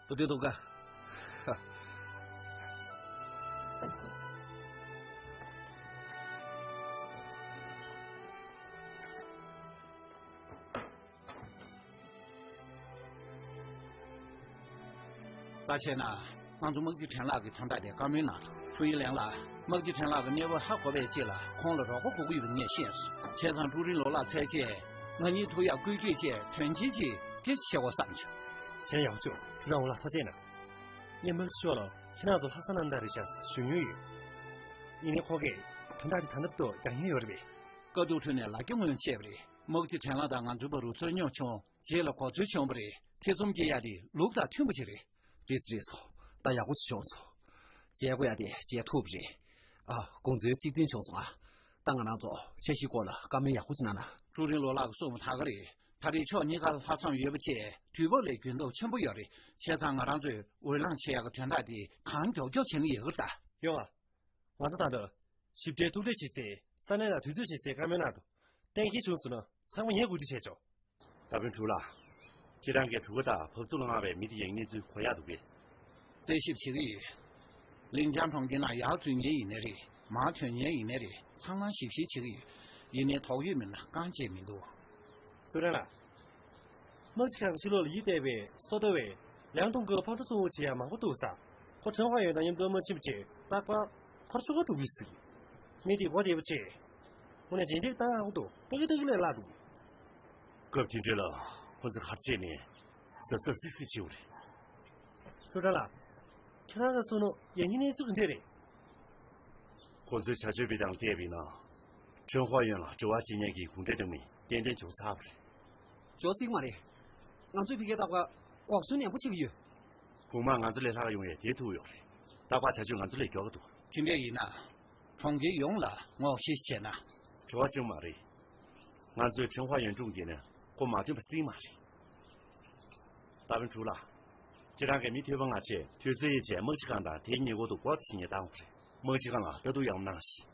བློ་མཐུན་ཏུང་དཀར། ད་བྱས་ན། ང་ཚོ་དམག་སྤྱི་ཕྲན་ལགས་ཀྱི་དོན་དག་དེ་བཀའ་མོལ་གནང་། ཧྲུའུ་ཡི་ལེང་ལགས། དམག་སྤྱི་ཕྲན་ལགས་ཀྱི་གནས་བབ་ཧ་གོ་བའི་རྗེས་ལ་ཁོང་ལ་རོགས་པ་དགོས་ཀྱི་ཡོད་པ་ངས་ཤེས་སོང་། བྱས་ཙང་ཀྲུའུ་རིན་ལོ་ལགས་ཚར་རྗེས་ང་གཉིས་ཐུག་ཡག་སྐུལ་ཁྲིད་ཆེད་དོན་ཆེན་ཅིག་དེ་བྱེད་དགོས་བསམ་བྱུང་། བྱས་ན་ཡག་པོ་བྱུང་། ཀྲུའུ་ཀྲང་ཝུའུ་ལགས་ཐུགས་རྗེ་གནང་། ངས་དམག་སྤྱི་མཆོག་ལ་ཁྱེད་རང་ཚོ་ལྷ་ས་ནང་ད་རེ་བཞག་ཞུ་མྱོང་ཡོད། ཡིན་ནའི་ཁོ་གིས་དོན་དག་དེ་ད་ལྟ་བར་དུ་རྒྱག་མྱོང་ཡོད་རེད་པས། དཀའ་སྡུག་ཁྲོད་ནས་ལ་རྒྱ་སྔོན་ཆད་པ་རེད། དམག་སྤྱི་ཕྲན་ལགས་དང་ང་ཚོའི་བར་རུ་རྩོད་རྙོག་བྱུང་། རྗེས་ལ་གོ་འཛོལ་བྱུང་བ་རེད། ཐེ་ཚོམ་སྐྱེ་ཡ་དེ་ལུགས་དང་མཐུན་པ་ཅིག་རེད། རེད་རེད་སོ། ད་ཡག་པོ་ཅིག་བྱུང་སོང་། བྱེད་དགོས་ཡ་དེ་བྱེད་ཐུབ་པ་རེད། ཨ། དགོངས་ཚུལ་གཅིག་མཐུན་བྱུང་སོང་ཨ། ད་ང་རང་ཚོ་འཆར་གཞིའི་སྐོར་ལ་བཀའ་མོལ་ཡག་པོ་ཅིག་གནང་ན། ཀྲུའུ་རིན་ལོ་ལགས་ཀྱིས་གསུངས་པ་ད་ག་རེད། ད་རེས་ཕྱོགས་གཉིས་ཀ་ལྷག་བསམ་ཡོད་པ་བྱས་དུས་བབ་ལས་འགྱུར་ལྡོག་ཆེན་པོ་ཡོད་རེད། བྱས་ཙང་ང་རང་ཚོས་འོས་ལངས་བྱེད་ཡག་གི་དོན་དག་དེ་གང་མགྱོགས་མགྱོགས་བྱས་ན་ཡག་གི་རེད་ད། ཡོང་ཨ། ང་ཚོ་ད་ལྟ་ཞིབ་ཕྲའི་ཐུག་འཕྲད་བྱེད་སའི་ས་གནས་ལ་དུས་ཚོད་བྱེད་སའི་བཀའ་མོལ་གནང་འདུག་གཏན་འཁེལ་བྱུང་སོང་ན་ཚང་མ་ངས་གོ་སྒྲིག་བྱས་ཆོག་ད་དཔོན་ཕྲུག་ལགས། ཁྱེད་རང་གིས་གྲུ་ཁ་དང་བབས་ཚུགས་ལ་མངགས་པའི་མི་དེ་ཡི་གནས་ཚུལ་གོ་ཡག་འདུག་གས། རྩད་ཞིབ་བྱེད་ཀྱི་ཡོད། ལིང་ཅང་གྲོང་ཁྱེར་ནང་ཡར་འཛུལ་མཁན་ཡིན་ནའི་རེད། མར་ཐོན་མཁན་ཡིན་ནའི་རེད། ཚང་མ་ཞིབ་བཤེར་བྱེད་ཀྱི་ཡོད། ཡིན་ནའི་དོགས་ཡོད་མེད་ན་རྐང་རྗེས་མི་འདུག་ཙུ་རེན་ལགས། དམག་སྤྱི་ཁང་གི་ཕྱི་ལོགས་ལ་ཡིབ་བསྡད་པའི་སོ་ཏོ་བས་ལིང་ཏུང་གི་ཕོ་བྲང་སྲུང་བ་བྱེད་ཡག་མང་པོ་འདུག་ས། ཁོ་ཁྲང་ཧྭ་ཡོན་དང་མཉམ་དུ་མ་ཕྱིན་པ་བྱས་རྟག་པར་ཁོར་ཆུ་ཁ་འགྲོ་གི་ཟིག་མི་དེ་མགོ་བདེ་པོ་བྱས། དངོས་གནས་རྗེས་འདེད་བཏང་ཡག་པོ་འདུག་ཏག་ཏག་ལས་སླ་འདུག་སྐབས་དེ་འདྲ་ལ་ཁོ་ཚོ་གར་བྱས་ནས་གཟབ་གཟབ་སིག་སིག་བྱེད་དགོས་རེད། ཙུའུ་ཀྲང་ལགས། ཁྱེད་རང་གིས་གསུངས་ནོ་ཡང་སྙིང་གནས་ཚུལ་ག་འདྲས་རེད། ཁོ་ཚོའི་བྱ་སྤྱོད་སྤེལ་སྟངས་བལྟས་པ་ཡིན་ན། ཁྲེན་ཧྭ་ཡོན་ལ་དྲི་བ་བྱེད་མཁན་གྱི་གུང་ཁྲན་ཏང་མི་ཏན་ཏན་བྱུང་ཚར་བ་རེད། ཅོ་སིག་མ་རེད། ང་ཚོས་ཕ་གིར་རྟག་པར་འགོག་སྲུང་ནན་པོ་བྱེད་ཀྱི་ཡོད། གོང་མ་ང་ཚོ་ལས་ལྷག་ཡོང་ཡས་དེ་ཐུག་ཡོད་རེད། རྟག་པར་བྱ་སྤྱོད་ང་ཚོ་ལས་མགྱོགས་ཀྱི་འདུག་དེ་འདྲས་ཡིན་ན། གྲོང་ཁྱེར་ཡོངས་ལ་ངོ་ཤེས་བྱས་ན། བྲོ་བ་ཅུང་མ་རེད། ང་ཚོས་ཁྲེན་ཧྭ་ཡོན་ཀྲུང་གིས་ནི་ཁོ་མ་ཐོན་པ་སྲིད་མ་རེད། ཏ་ཝན་ཕྲུག་ལགས། ཁྱེད་རང་གིས་མི་ཐོས་པ་སྔ་ཕྱིར་དུས་ཚོད་ཡོད་ཚད་དམག་སྤྱི་ཁང་དང་དེའི་ཉེ་འཁོར་དུ་སྒོ་དེ་ཕྱེ་ཉེན་བཏང་དགོས་རེད། དམག་སྤྱི་ཁང་ལ་ལྟ་རྟོག་ཡག་པོ་གནང་ཞིག་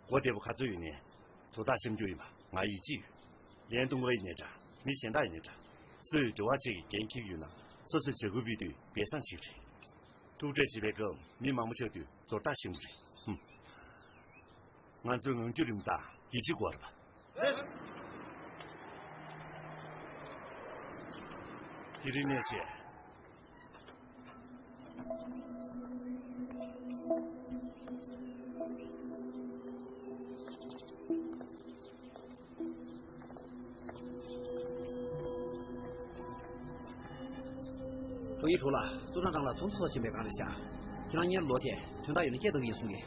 སྒོ་བདེ་པོ་ག་ཚོད་ཡོད་ནའི་དོ་བདག་ཤེས་རྒྱུ་ཡིན་པ་ང་ཡིད་ཆེས་ཡོད། ལན་གཏོང་མཁན་ཡིན་ནའི་འདྲ། མི་གཞན་དག་ཡིན་ནའི་འདྲ། སུས་འབྲེལ་བ་བྱེད་ཀྱི་འགན་འཁྱེར་གྱི་ཡོད་ན། སོ་སོས་བྱ་འགུལ་སྤེལ་དུས་སྦས་གསང་བྱེད་ཀྱི་རེད། ཐུག་འཕྲད་བྱེད་པའི་སྐབས་མི་མང་པོ་ཆགས་དུས་ཟུར་ལྟ་ཤེས་དགོས་རེད། ཧུམ། ང་ཚོའི་ངང་རྒྱུད་རིམ་དང་ཡིད་ཆེས་དགོས་རེད་པ། དེ་རིང་ནས་བྱས། ཐོ་ཡི་ཧྲུའུ་ལགས། ཙུའུ་ཀྲང་ཀྲང་ལགས་ཚོགས་འདུ་ཚོགས་བཞིན་པའི་སྒང་རེད་ཤག་ཁྱེད་རང་སྔོན་ལོག་སྟེ་དོན་དག་ཡོད་ན་སྐད་བཏང་གི་ཡིན་གསུང་གི།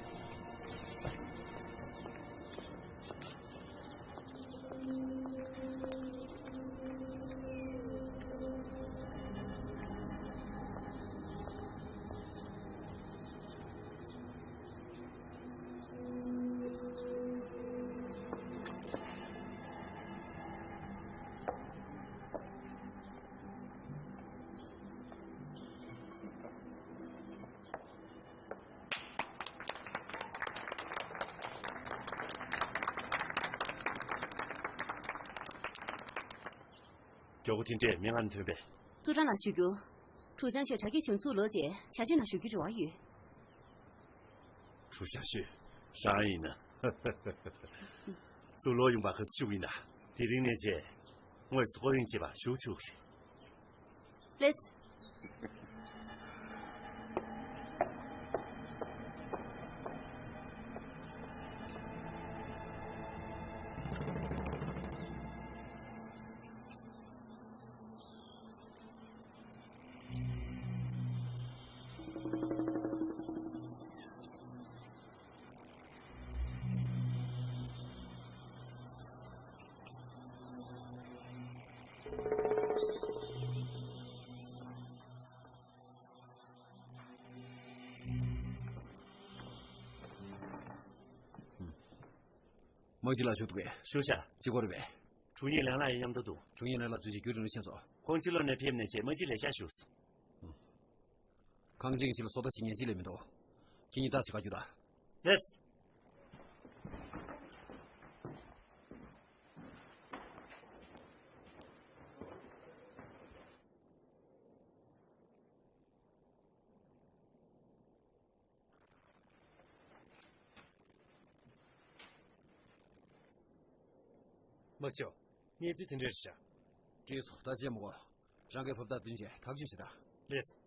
མགྱོགས་པོ་དེ་འདྲས་མི་ང་ནས་ཐོན་པས། ཙུའུ་ཀྲང་ལགས་ཞུ་རྒྱུ། ཁྲུའུ་ཅང་ཤོས་དྲ་རྒྱའི་བྱང་ཚུགས་ལོག་རྗེས་ཆ་རྒྱུས་ནང་ཞུགས་རྒྱུའི་རེ་བ་ཡོད། ཁྲུའུ་ཅང་ཤོས་རང་ཡིན་ན། ཚུར་ལོག་ཡོང་བ་ག་ཚོད་ཤུགས་ཡིན་ན། དེ་རིང་ནས་བྱས། དངོས་སུ་སྐོར་གཡེང་བྱེད་པ་ཞུགས་ཆོག་རེད། ལེས། དམག་སྤྱི་ལགས་བཞུགས་འདུག་པས། བཞུགས་བྱ། གཅིག་པོ་རེད་པས། དྲུང་ཡིག་ལན་ལགས་ཡང་མཉམ་དུ་འདུག་དྲུང་ཡིག་ལན་ལགས་འཛུལ་རྗེས་རྒྱུན་རིང་ལ་ཕྱིན་སོང་། ཁོང་ཕྱི་ལོགས་ནས་ཕེབས་ནས་བྱས་དམག་སྤྱི་ལས་བྱ་ཞུས་སོང་། གངས་ཅན་གྱི་ཆེད་ལ་སོ་ལྟ་བྱེད་མཁན་གཅིག་ལས་མི་འདུག་ཁྱེད་གཉིས་ལྟ་ཞིག་ག་རྒྱུགས་དང་། ལེས། དམག་སྤྱི། གནས་ཚུལ་དེ་འདྲ་རེད་ཤག་བྲིས་སོང་། ད་བྱས་མི་དགོས། རང་གིས་ཕབ་རྟགས་བསྟུན་བྱས་ཐག་གཅོད་བྱེད་དང་། ལེས།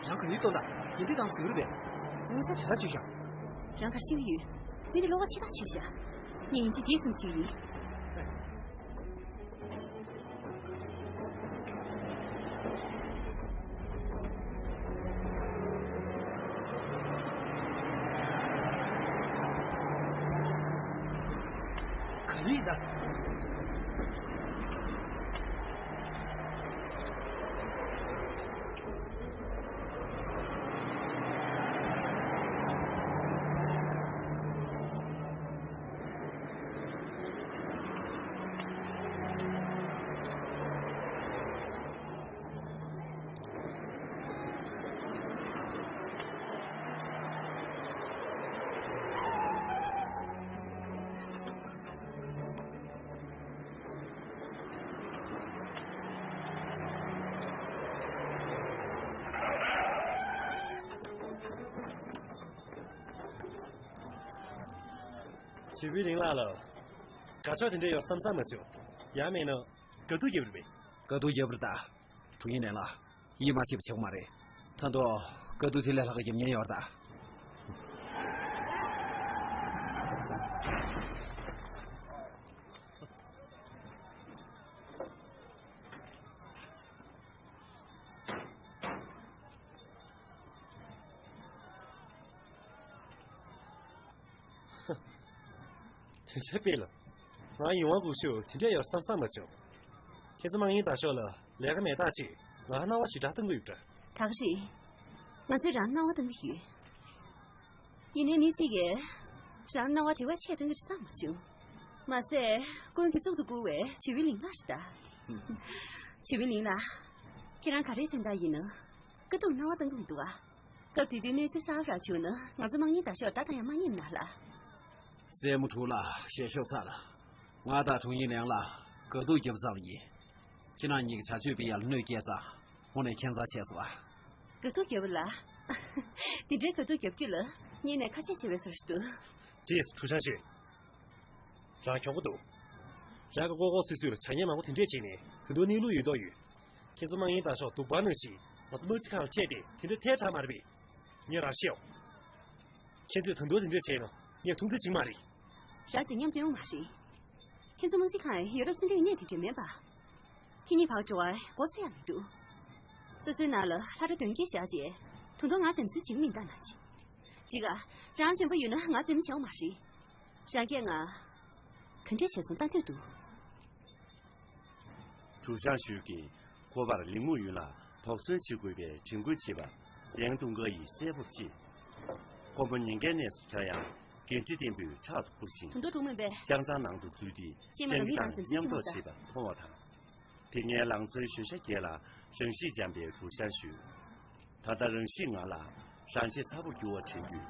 རང་ག་ཡུལ་གཏོང་དང་རྗེས་འདེད་དང་ཟེར་གི་རེད་པས། དངོས་སུ་དོ་ཐག་ཆོད་ཤག་རང་གར་ཤེས་ཀྱི་ཡོད། མི་འདི་བློ་ཁ་ཆེ་ཐག་ཆོད་ཤག་ངས་ཡིན་གཅིག་རྗེས་གསུངས་ཀྱི་ཡིན། ག་རེ་ཡིན་ད། ཞུས་པའི་ལིང་ལགས་ལ། དགའ་ཕྱོགས་དེ་འདྲ་ཡོད་བསམ་བསམ་མ་བྱུང་། ཡང་མིན་ན། དཀའ་སྡུག་བརྒྱབ་རེད་པས། དཀའ་སྡུག་བརྒྱབ་རེད་ད། དྲུང་ཡིག་ལན་ལགས། ཡིད་མ་ཆེས་པ་བྱེད་དགོས་མ་རེད། ད་དུང་དཀའ་སྡུག་དེ་ལས་ལྷག་གི་རྒྱབ་གཉེར་ཡོད་རེད་ད། དེ་འདྲ་དཔེ་ལ། ང་ཡིད་དབང་འགུག་ཤུགས་དེ་འདྲ་ཡོད་བསམ་བསམ་མ་བྱུང་། ཁྱེད་ཚོ་དམངས་ཡིན་ད་ཤོག་ལ་ལས་ཀ་མེད་ཐག་ཆོད། ང་སྣང་བ་ཞེ་དྲག་བཏང་གི་ཡོད་འདྲ། ད་ག་རེད། ང་ཚོས་རང་སྣང་བ་བཏང་གི་ཡོད། ཡིན་ནའི་མི་གཅིག་གིས་རང་སྣང་བ་དེ་བས་ཆེ་བཏང་གི་རེད་བསམ་མ་བྱུང་། མ་ཟད་ཀུན་གྱི་གཙུག་ཏུ་བཀུར་བའི་ཞུས་པའི་ལིང་ལགས་རེད་ད། ཞུས་པའི་ལིང་ལགས། ཁྱེད་རང་ག་རེའི་དོན་དག་ཡིན་ན། དཀའ་སྡུག་སྣང་བ་བཏང་གི་མི་འདུག་ག་སྐབས་དེ་དུས་གནས་ཚུལ་གསར་པ་རག་བྱུང་ན་ང་ཚོ་དམངས་ཡིན་ད་ཤོག་ད་ལྟ་ཡང་མ་རྙེད་ན་ལ། སྲས་མོ་དྲུག་ལགས་ཞལ་ཤོག་ཚར། ང་དང་དྲུང་ཡིག་ལན་ལགས་དཀའ་སྡུག་བརྒྱབ་ཙམ་ཡིན། ཁྱེད་རང་གཉིས་ཀྱི་བྱ་སྤྱོད་སྤེལ་ཡག་ལ་གནོད་སྐྱེལ་ཙང་དངོས་གནས་ཁྱད་མཚར་ཆེ་སོང་ཨ། དཀའ་སྡུག་བརྒྱབ་པ་ལ། དེ་འདྲའི་དཀའ་སྡུག་བརྒྱབ་རྒྱུ་ལ་སྙིང་ནས་ཁ་ཆད་བྱེད་པའི་བཟོ་ཞིག་འདུག་བྲིས་སུ་ཁྲུ་ཤང་ཞུས། རང་གྱོང་པོ་འདུག་རང་གི་ལྐོག་ལྐོག་སུད་སུད་ལ་བྱ་ངན་མང་པོ་དེ་འདྲས་བྱས་ནས་ད་དུང་གནས་ལུགས་ཡོད་མདོག་ཡོད། ཁྱེད་ཚོ་དམངས་ཡིན་ད་ཤོག་སྡུག་པ་ནང་བཞིན་ང་ཚོ་དམག་སྤྱི་ཁང་ལ་ཁྲིད་དེ་དེ་འདྲ་ཐལ་དྲགས་མ་རེད་པས། ངས་རང་བཤད་འོ། ཁྱེད་ཚོས་ད་དུང་དེ་འདྲ་བྱས་ན་ངས་ཐུགས་འདོད་བྱེད་ཀྱི་མ་རེད། རང་འཛིན་ཉམས་སྟོན་ཡོང་མ་རེད། ཁྱེད་ཚོ་དམག་སྤྱི་ཁང་ཡོ་རོབ་ཚུན་ཁྲིམས་གནས་དེ་འདྲ་མིན་པ། ཁྱེད་གཉིས་བར་འགྲོ་བར་མགོ་ཚོས་ཡག་མི་འདུག་སོ་སོའི་ནང་ལ་ལྷ་འདྲེ་གདོན་བགེགས་བཞག་རྗེས་ད་དུང་ང་འཛེམ་ཟོན་བྱེད་ཀྱི་མིན་ད་ན་ཅི། འགྲིག་ག་རང་འཇོན་པོ་ཡོད་ན་ང་འཛེམ་བྱེད་ཡོང་མ་རེད། རང་སྐད་ང་ག་འདྲས་བྱས་སོང་ལྟ་འདོད་འདུག་གྲུ་ཤང་ཞུས་ཀྱིས་ཁོ་པར་ལིང་མུའུ་ཡུན་ལ་དོགས་ཟོན་བྱེད་དགོས་པའི་དྲན་སྐུལ་བྱས་པ་ལན་ཏུང་ཀ་ཡིས་གསལ་པོར་ཤེས། ཁོ་མོ་ཉེན་ཁའི་གནས་སུ་འཁྱར་ཡང་འགན་འཁྲི་ལྡན་པའི་ཕྲག་ཏུ་འཕུར་ཞིང་། དུང་དུ་གྲོགས་མོན་པས། ལྕགས་ཚང་ནང་དུ་འཛུལ་ཏེ་ཤེས་མ་སྤྱང་ལ་ཀི་མི་དང་རང་འཛེམ་མཉམ་བྱེད་འགྲོགས་མ་བྱེད་པ་མཐོང་བ་དང་། དེ་སྔའི་ལང་ཚོའི་གཞོན་ཤ་རྒྱས་ལ་རང་ཤེད་འཇམ་པའི་གྲུ་ཤང་ཞུས། ད་ལྟ་རང་ཤེད་ངང་ལ་རང་ཤེད་ཚ་པོར་འགྱུར་བ་དྲན་དུས།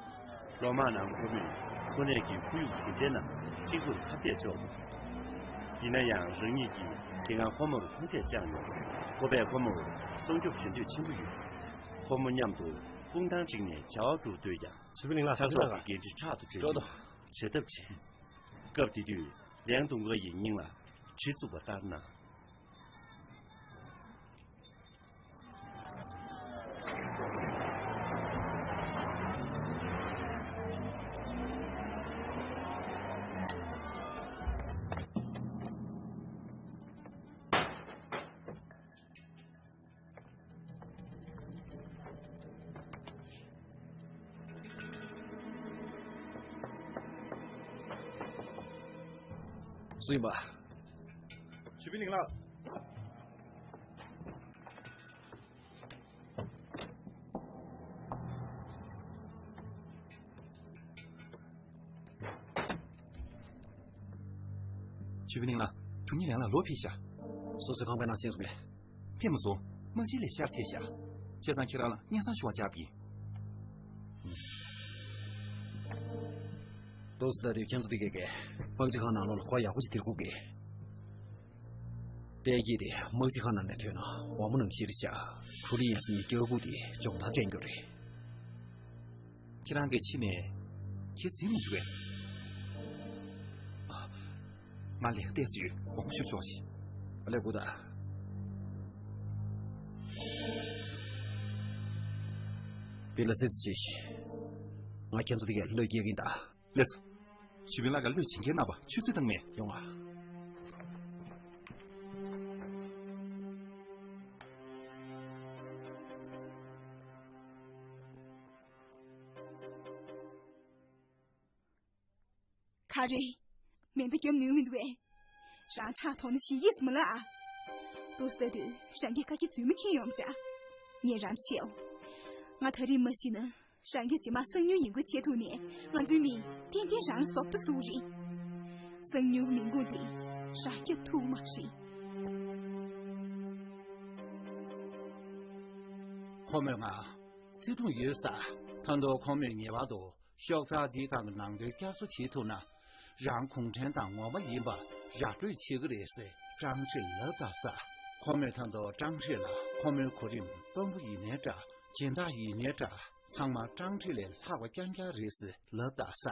ལོ་མང་ནང་ཁོ་མོས་འཚོ་གནས་ཀྱི་ཁོར་ཡུག་ཇི་འདྲའི་ནང་གཅིག་པུར་ཁ་གཏད་གཅོག་ཡིན་ན་ཡང་རང་ཉིད་ཀྱིས་དེ་སྔ་ཁོ་མོར་མཐོང་ཆས་བཅངས་ཡོད། ཁོ་པས་ཁོ་མོར་སྲུང་སྐྱོབ་བྱེད་འདོད་ཆེན་པོ་ཡོད། ཁོ་མོ་མཉམ་དུ་དཔུང་ཐང་བསྒྲིགས་ནས་བྱ་བ་སྒྲུབ་འདོད་ཀྱང་། ཞུས་པའི་ལིང་ལགས་ཕྲག་དོག་གི་འགན་འཁྲི་ཕྲག་ཏུ་དྲན་དུས་བྱ་ཐབས་བྱས། སྐབས་དེ་དུས་ལན་ཏུང་ཀ་ཡི་སྙིང་ལ་གྲི་བཙུགས་པ་ལྟར་སྣང་། སུ་ཡིན་པ། ཞུས་པའི་ལིང་ལགས། ཞུས་པའི་ལིང་ལགས། དྲུང་ཡིག་ལན་ལགས་ལོག་ཕེབས་ཤག་སོ་སོའི་ཁང་པའི་ནང་ཕྱིན་སོང་ངས། ཕེབས་མ་སོང་། དམག་སྤྱི་ལས་ཤར་ཐེ་ཤག་བྱས་ཙང་ཁྱེད་རང་ལ་སྙན་སེང་ཞུ་བར་བཅར་བ་ཡིན། ཏོག་ཙམ་ལྟ་དུས་ཁྱེད་ཚོ་འདི་གས་གས་དམག་སྤྱི་ཁང་ནང་ལོགས་ལ་སྐོར་ཡག་པོ་ཞིག་སྟེར་དགོས་གས། དཔལ་སྐྱིད་དེ་དམག་སྤྱི་ཁང་ནང་ནས་ཐོན་ན་འོ་མ་ནང་བཞིན་རེད་ཤག་གྲུ་ལི་ཡན་སྲིད་ཀྱི་སྐྱེ་བོ་དེ་སྦྱོང་བརྡར་སྤྲད་རྒྱུ་རེད། ཁྱེད་རང་གིས་ཕྱི་ནས་ཁྱེད་འཛིན་མི་འཇུག་གས། ང་ལས་ཀ་བལྟས་སུ་ཡོད། དགོངས་པ་ཞུ་ཆོག་ཤིག་ཨ་ལས་དགོས་ད། བི་ལ་སེ་ཚུ་བྱེད་ཤིག་ང་ཁྱེད་ཚོ་དེ་གས་བློས་སྐྱེལ་གིན་ད། ལེགས་སོ། ཞུས་པིན་ལགས་ཀྱིས་བློས་བྱིན་གྱིས་གནང་བ་ཆུ་ཚོད་བཏང་མེད། ཡོང་ཨ། ག་རེ། མེ་མདའ་བརྒྱབ་ནུས་མི་འདུག་གས། རང་ཕྲག་དོག་ན་ཞིག་ཡིས་མ་ལ་ཨ། ཏོག་ཙམ་ལྟ་དུས་རང་གིས་བཀའ་རྒྱ་རྫུན་མ་འཁྱེར་ཡོང་འདྲ། ངས་རང་བཤད་འོ། ང་ད་རེས་མ་ཤི་ན། རང་གིས་རྗེས་མ་གསང་ཉུལ་ཡིན་ཁུལ་བྱེད་ཐུབ་ནས་ང་འདུལ་མི་ཏན་ཏན་རང་ལ་བཟོ་ལྟ་བཟོ་རེད། གསང་ཉུལ་མི་འགུག་དེ་རང་སྐྱོབ་ཐུབ་མ་རེད། ཁོ་མོས་ང་བརྩི་མཐོང་ཡོད་ས། ད་དུང་ཁོ་མོས་ངེས་པར་དུ་ཤོག་ཁྲག་འདིའི་སྒང་གི་ནང་དོན་བསྐྱར་གསོ་བྱེད་ཐུབ་ན། རང་གུང་ཁྲན་ཏང་ངོ་མ་ཡིན་པ་ར་སྤྲོད་བྱེད་ཀྱི་རེད་ཟེར་ཀྲང་ཁྲི་ལབ་ད་ས། ཁོ་མོས་ད་དུང་ཀྲང་ཧྲེ་ལ་ཁོ་མོའི་གོ་རིམ་དཔོན་པོ་ཡིན་ནའི་འདྲ། སྦྱིན་བདག་ཡིན་ནའི་འདྲ། ཚང་མ་ཀྲང་ཧྲེ་ལས་ལྷག་པ་རྐྱང་རྐྱང་རེད་ཟེར་ལབ་ད་ས།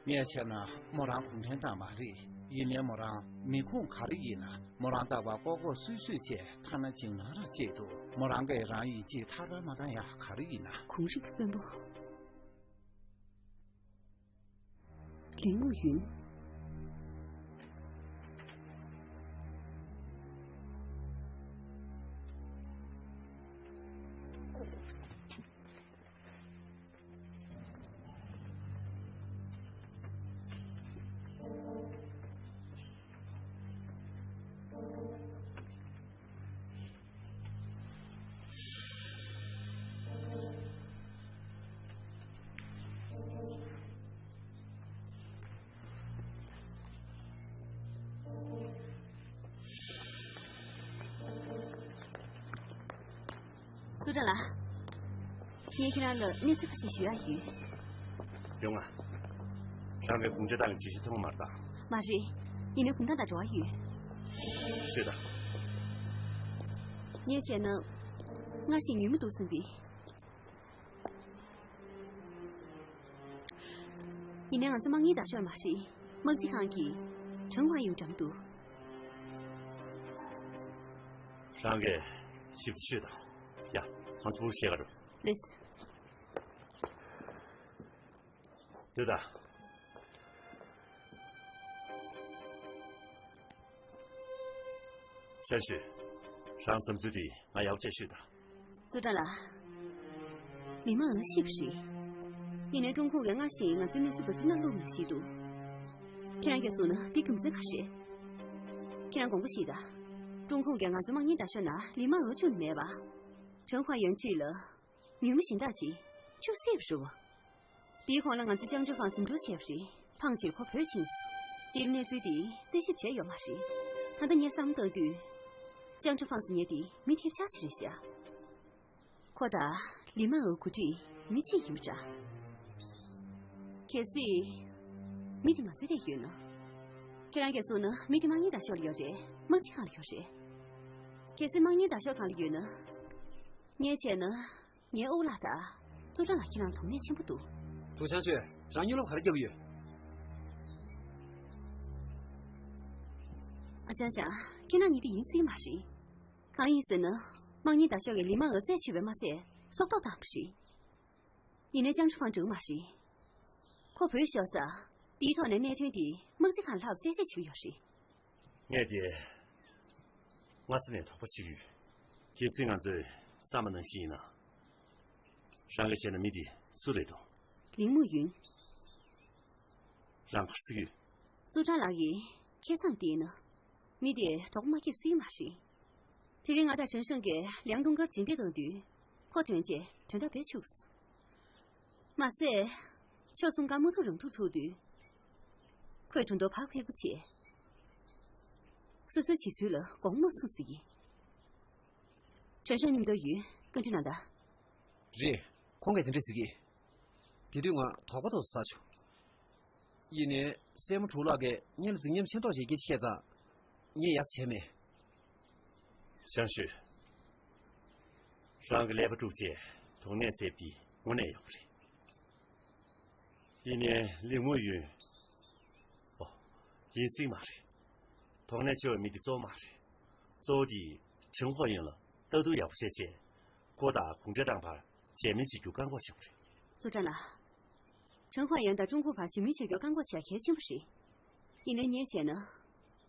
ངས་བྱས་ན་མོ་རང་གུང་ཁྲན་ཏང་མ་རེད། ཡིན་ནའི་མོ་རང་མི་ཁུངས་ག་རེ་ཡིན་ན་མོ་རང་ལྟ་བུ་ལྐོག་ལྐོག་སུད་སུད་བྱས་ཐ་ན་འཇིགས་སྣང་རང་སྐྱེས་འདུག་མོ་རང་གིས་རང་ཡིན་ཅིག་ཐར་པ་མ་བཏང་ཡ་ག་རེ་ཡིན་ན། གུང་ཧྲི་གི་དཔོན་པོ། ལིང་མུ་ཡུན། ཙུའུ་ཀྲང་ལགས། ངས་ཁྱེད་རང་ལ་གནས་ཚུལ་ཁ་ཤས་ཞུ་ཡག་ཡོད། ཡོང་ང་། རང་གིས་གུང་ཁྲན་ཏང་གི་བརྗོད་གཞི་མཐོང་མ་རེད་ད། མ་རེད། ཡིན་ནའི་གུང་ཐང་དང་འབྲེལ་བ་ཡོད། ཤོད་དང་། ངས་བྱས་ན། སྔར་བཞིན་ཉུལ་མི་འདུག་བསམ་པས། ཡིན་ནའི་ང་ཚོ་དམག་གཉེར་དང་ཤོར་མ་རེད། དམག་སྤྱི་ཁང་གིས་ཁྲང་ཧྭ་ཡུན་འགྲམ་དུ། རང་གིས་ཞིབ་ཏུ་ཤོད་དང་། ཡ། ང་ཚོ་བུ་ཤེས་ག་རུ། ལེས། སྡོད་དང་། ཤ་ཤུ། རང་བསམ་ཚུལ་དེ་ང་ཡག་པོ་བྱས་ཤོད་དང་། ཙུའུ་ཀྲང་ལགས། ལི་མ་འོ་ཤི་བ་རེད། ཡིན་ནའི་ཀྲུང་གུང་གིས་སྔར་བཞིན་ང་ཚོའི་གནས་ཚུལ་བབ་ཚིག་ནང་བླུགས་མི་ཤེས་འདུག་ཁྱེད་རང་གིས་གསུངས་ན་དེ་རྒྱུ་མཚན་ག་རེ་རེད། ཁྱེད་རང་དགོངས་པ་བཞེས་དང་། ཀྲུང་གུང་གིས་ང་ཚོ་དམག་གཉེར་དང་ཤོར་ན་ལི་མ་འོ་བཅུག་ནི་མེད་པ། ཁྲང་ཧྭ་ཡུན་འཁྲིས་ལ། ཉུལ་མི་གཞན་དག་ཅིག་བཅུག་སྲིད་པ་རེད་བ། དེའི་གོང་ལ་ང་ཚོས་ཅང་ཅུ་ཧྥང་ཟིན་འགྲོ་བྱས་པ་རེད། ཕངས་ཕྱིར་ཁོ་བོད་ཕྱིན་སོང་། སྤྱིར་གནས་ཚུལ་དེ་རྩད་ཞིབ་བྱས་ཡོད་མ་རེད། ད་ལྟ་ངས་བསམ་བཏང་དུས། ཅང་ཅུ་ཧྥང་ཟེར་མཁན་དེ་མི་ཐེབས་ཆག་ཅིག་རེད་ཤག་ཁོ་དང་ལི་མ་འོ་འགོ་ཁྲིད་མི་གཅིག་ཡིན་པ་འདྲ། གལ་སྲིད། མི་དེ་ང་ཚོའི་སྟེང་ཡོད་ན། ཁྱེད་རང་གིས་གསུངས་ན་མི་དེ་དམག་གཉེར་དང་ཤོར་ཡོད་རེད། དམག་སྤྱི་ཁང་ལ་ཡོད་རེད། གལ་སྲིད་དམག་གཉེར་དང་ཤོར་ཁང་ལ་ཡོད་ན། ངས་བྱས་ན། ངའི་ཨོ་ལགས་དང་། ཙུའུ་ཀྲང་ལགས་ཁྱེད་རང་དོགས་གནད་ཆེན་པོ་འདུག་ཀྲུའུ་ཆང་ཆུས། རང་གཉིད་ལོག་ག་རེ་རྒྱབ་ཀྱི་ཡོད། ཨ་ཅང་ཅང་། ཁྱེད་རང་གཉིས་དེ་ཡིན་སྲིད་མ་རེད། གང་ཡིན་ཟེར་ན། དམག་གཉེར་དང་ཤོག་གི་ལི་མ་འོ་རྩད་ཆོད་པའི་མ་ཚད་སྲོག་ཐོག་བཏང་བ་རེད། ཡིན་ནའི་ཅང་ཧྲི་ཧྥང་འགྲིག་མ་རེད། ཁོ་བོད་ཤོར་ས། དེའི་ཐོག་ནས་གནད་དོན་དེ་དམག་སྤྱི་ཁང་ལ་ལྷག་གསལ་བཤད་བྱེད་ཀྱི་ཡོད་རེད། ངས་དེ་སྔ་ས་ནས་དོགས་པ་བྱེད་ཀྱི་ཡོད། གལ་སྲིད་ང་ཚོས་བསམ་པ་ནང་བཞིན་ཡིན་ན། རང་གིས་བྱས་ན་མི་དེ་སུ་རེད་དོ། ལིང་མུ་ཡུན། རང་ག་རེ་ཟེར་གྱི་ཡོད། ཙུའུ་ཀྲང་ལགས་ཀྱིས་ཁེ་མཚམས་བལྟས་ན། མི་དེ་དོགས་པ་མ་སྐྱེས་སྲིད་མ་རེད། དེ་རིང་ང་དང་ཁྲེན་ཧྲེང་གིས་ལིའང་ཀྲུང་དཀར་མཇལ་འཕྲད་གཏོང་དུས། ཁོ་དོན་བྱས་དོན་དག་བེད་ཆུགས་སོང་། མ་ཟད། ཕྱོགས་གསུམ་ཀ་མུ་མཐུད་རང་ཐུག་ཚུགས་དུས། ཁོས་གྲུ་མདོ་ཕར་ཁུག་པོ་བྱས། སོ་སོའི་བྱེད་ཚུལ་ལ་དགོངས་མ་ཚོམས་ཟེར་གྱིས། ཁྲེན་ཧྲེང་མཉམ་དུ་ཡོད། བཀའ་འདྲི་གནང་དང་། རེད། ཁོང་གིས་དེ་འདྲ་ཟེར་གྱིས། དེ་དུས་ང་དོགས་པ་ཏོག་ཙམ་ཟ་བྱུང་། ཡིན་ནའི་སྲས་མོ་དྲུག་ལགས་ཀྱིས་ངེད་ལ་རྫིག་ཉམས་ཤ་མདོག་ཅིག་སྐྱེས་བཤད་ཙང་། ངས་ཡ་བྱས་མེད། ཞང་ཞུས། རང་གི་ཀླད་པ་དཀྲུགས་བྱས་དོགས་གནད་བཙལ་དེ་དངོས་གནས་ཡག་པོ་རེད། ཡིན་ནའི་ལིང་མུ་ཡུན། ཨོ། ཡིན་སྲིད་མ་རེད། དོགས་གནད་ཆེ་བའི་མི་དེ་གཙོ་བོ་མ་རེད། གཙོ་བོ་དེ་ཁྲེན་ཧྭ་ཡུན་ལ་ལྟ་རྟོག་ཡག་པོ་བྱས་བྱས། ཁོ་དང་གུང་ཁྲན་ཏང་བར་མཇལ་མོལ་བྱེད་རྒྱུ་བཀག་འགོག་བྱེད་དགོས་རེད། ཙུའུ་ཀྲང་ལགས། ཁྲེན་ཧྭ་ཡུན་དང་ཀྲུང་གོ་བར་ཞི་མོལ་བྱེད་རྒྱུ་བཀག་འགོག་བྱེད་ཡ་གལ་ཆེན་པོ་རེད། ཡིན་ནའི་ངས་བྱས་ན།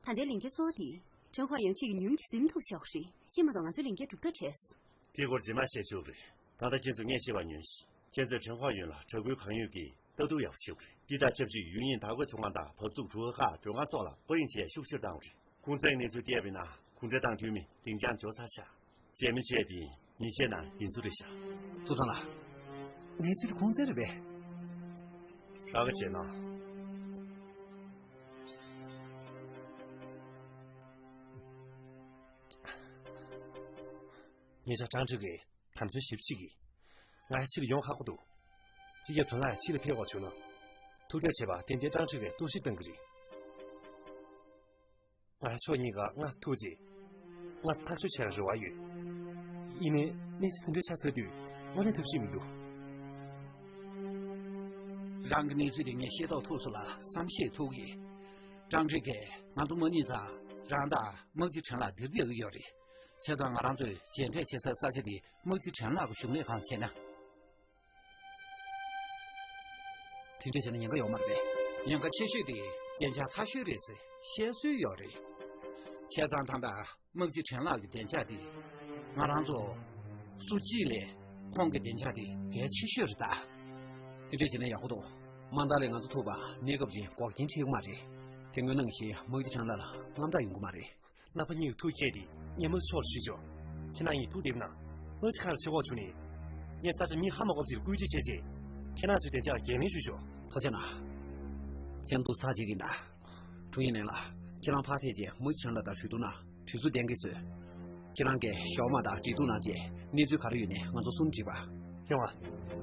ད་ལྟའི་ལས་འགན་གཙོ་བོ་དེ་ཁྲེན་ཧྭ་ཡུན་ཁྱེད་ཀྱི་ཉུང་གི་ཟིན་ཐུབ་ཆོག་རེད། ཤི་མ་གཏོགས་ང་ཚོའི་ལས་འགན་འགྲུབ་ཐབས་བྲལ་སོང་། དེའི་སྐོར་རྗེས་མ་བཤད་ཆོག་རེད། ད་ལྟ་ཁྱེད་ཚོས་ངས་བཤད་པ་ཉོན་ཞིག་ཁྱེད་ཚོས་ཁྲེན་ཧྭ་ཡུན་ལ་དྲག་རྒོལ་གང་ཡོད་ཀྱིས་ལྟ་རྟོག་ཡག་པོ་བྱེད་དགོས་རེད། འདི་དང་ཆབས་ཅིག་ཡུན་ཡིན་དར་གོས་ཚོང་ཁང་དང་བབས་ཚུགས་གྲུ་ཁ་ཁག་མགྲོན་ཁང་སོགས་ལ་བཀོད་ཡིན་བྱས་ཤུགས་ཆེར་བཏང་བ་རེད། ཁུང་ཙང་གནས་ཚུལ་བལྟས་པ་ཡིན་ན་གུང་ཁྲན་ཏང་འཐུས་མི་སྡིངས་ཆ་འཇོག་ཚར་ཤག་མཇལ་མོལ་བྱས་ཏེ་ཉིན་ཤས་ནང་ཡིན་ཚུལ་རེད་ཤག་ཙུའུ་ཀྲང་ལགས། གནས་ཚུལ་དེ་ཁུང་ཙང་རེད་པས། རག་ག་བྱས་ན། ཉེ་ཆར་ཀྲང་ཀྲིག་གིས་དམ་ཚོན་ཞིབ་ཕྱིས་ཀྱིས། ང་ཕྱིར་ཡོང་ཁག་པོ་འདུག་སྤྱི་ཁྱབ་ཁྲུན་ལགས་ཕྱིར་ཕེབས་དགོས་བྱུང་ན། ཐུག་འཕྲད་བྱེད་པར་ཏན་ཏན་ཀྲང་ཀྲིག་གིས་གཏོར་བཤིག་གཏང་གི་རེད། ང་ཕྱོགས་གཉིས་ཀ་མངའ་ཐུག་རྗེས། མངའ་ཐག་གཅོད་བྱེད་ཡག་རེ་བ་ཡོད། ཡིན་ནའི་གནས་ཚུལ་དེ་འདྲ་ཆགས་ཚར་དུས་དངོས་གནས་ཐབས་ཤེས་མི་འདུག་རང་གི་གནས་ཚུལ་དེ་ངས་ཤེས་རྟོགས་ཐུབ་སོང་ལ་བསམ་ཤེས་ཐུབ་ཀྱི། ཀྲང་ཀྲིག་གིས་ང་ཚོ་མ་རྙེད་ཙང་རང་དང་དམག་སྤྱི་ཁྲེན་ལགས་འདིར་བསྡད་ཀྱི་ཡོད་རེད། བྱས་ཙང་ང་རང་ཚོས་མཇལ་འཕྲད་བྱེད་སའི་ས་ཆ་དེ་དམག་སྤྱི་ཁྲེན་ལགས་ཀྱི་བཞུགས་གནས་ཁང་བྱས་ན། དེ་འདྲ་བྱས་ན་ཉེན་ཁ་ཡོད་མ་རེད་པས། ཉེན་ཁ་ཆེ་ཤོས་དེ་བདེ་འཇགས་ཚ་ཤོས་རེད་ཟེར་བཤད་སྲོལ་ཡོད་རེད། བྱས་ཙང་ད་ལྟ་དམག་སྤྱི་ཁྲེན་ལགས་ཀྱི་བདེ་འཇགས་དེ་ང་རང་ཚོ་སུ་གཅིག་ལས་ཁོང་གི་བདེ་འཇགས་དེ་གལ་ཆེ་ཤོས་རེད་ད། དེ་འདྲ་བྱས་ན་ཡག་པོ་འདུག། མ་མཐའ་ལས་ང་ཚོ་ཐུག་པ་གནས་སྐབས་རིང་འགོག་རྐྱེན་འཕྲད་ཀྱི་མ་རེད། དེ་སྔོན་ནང་བཞིན་དམག་སྤྱི་ཁྲེན་ལགས་ལ་དངངས་སྐྲག་ཡོང་གི་མ་རེད། ལྷག་པ་གཉིས་ཀྱི་ཐུགས་བསྐྱེད་དེ་སྙན་མོ་མཆོག་ལ་ཞུས་ཆོག། ཁྱེད་རང་གཉིས་ཐུགས་བདེ་པོ་གནང་། དམག་སྤྱི་ཁང་ལ་ཕྱིར་ལོག་བྱུང་ནས། ངས་ད་ཆ་མི་ཧ་མ་གོ་བ་ཅིག་ལ་སྐུལ་ལྕག་བྱས་རྗེས། ཁྱེད་རང་ཚོའི་བདེ་འཇགས་ལ་འགན་ལེན་ཞུས་ཆོག། ཐུགས་རྗེ་གནང་། ཁྱེད་རང་འདུག་སེ་བྱེད་ཀྱིན་གདའ། དྲུང་ཡིག་ལན་ལགས། ཁྱེད་རང་ཕར་ཐད་རྗེས་དམག་སྤྱི་ཁྲེན་ལགས་དང་གྲོས་བསྡུར་གནང་། དུས་ཚོད་གཏན་འཁེལ་བཟོས། ཁྱེད་རང་གིས་ཞའོ་མ་དང་འབྲེལ་གཏུག་གནང་རྗེས་གནས་ཚུལ་ག་རེ་ཡོད་ནའི་ང་ཚོ་གསུམ་འགྲིག་པ། ཡོང་བ།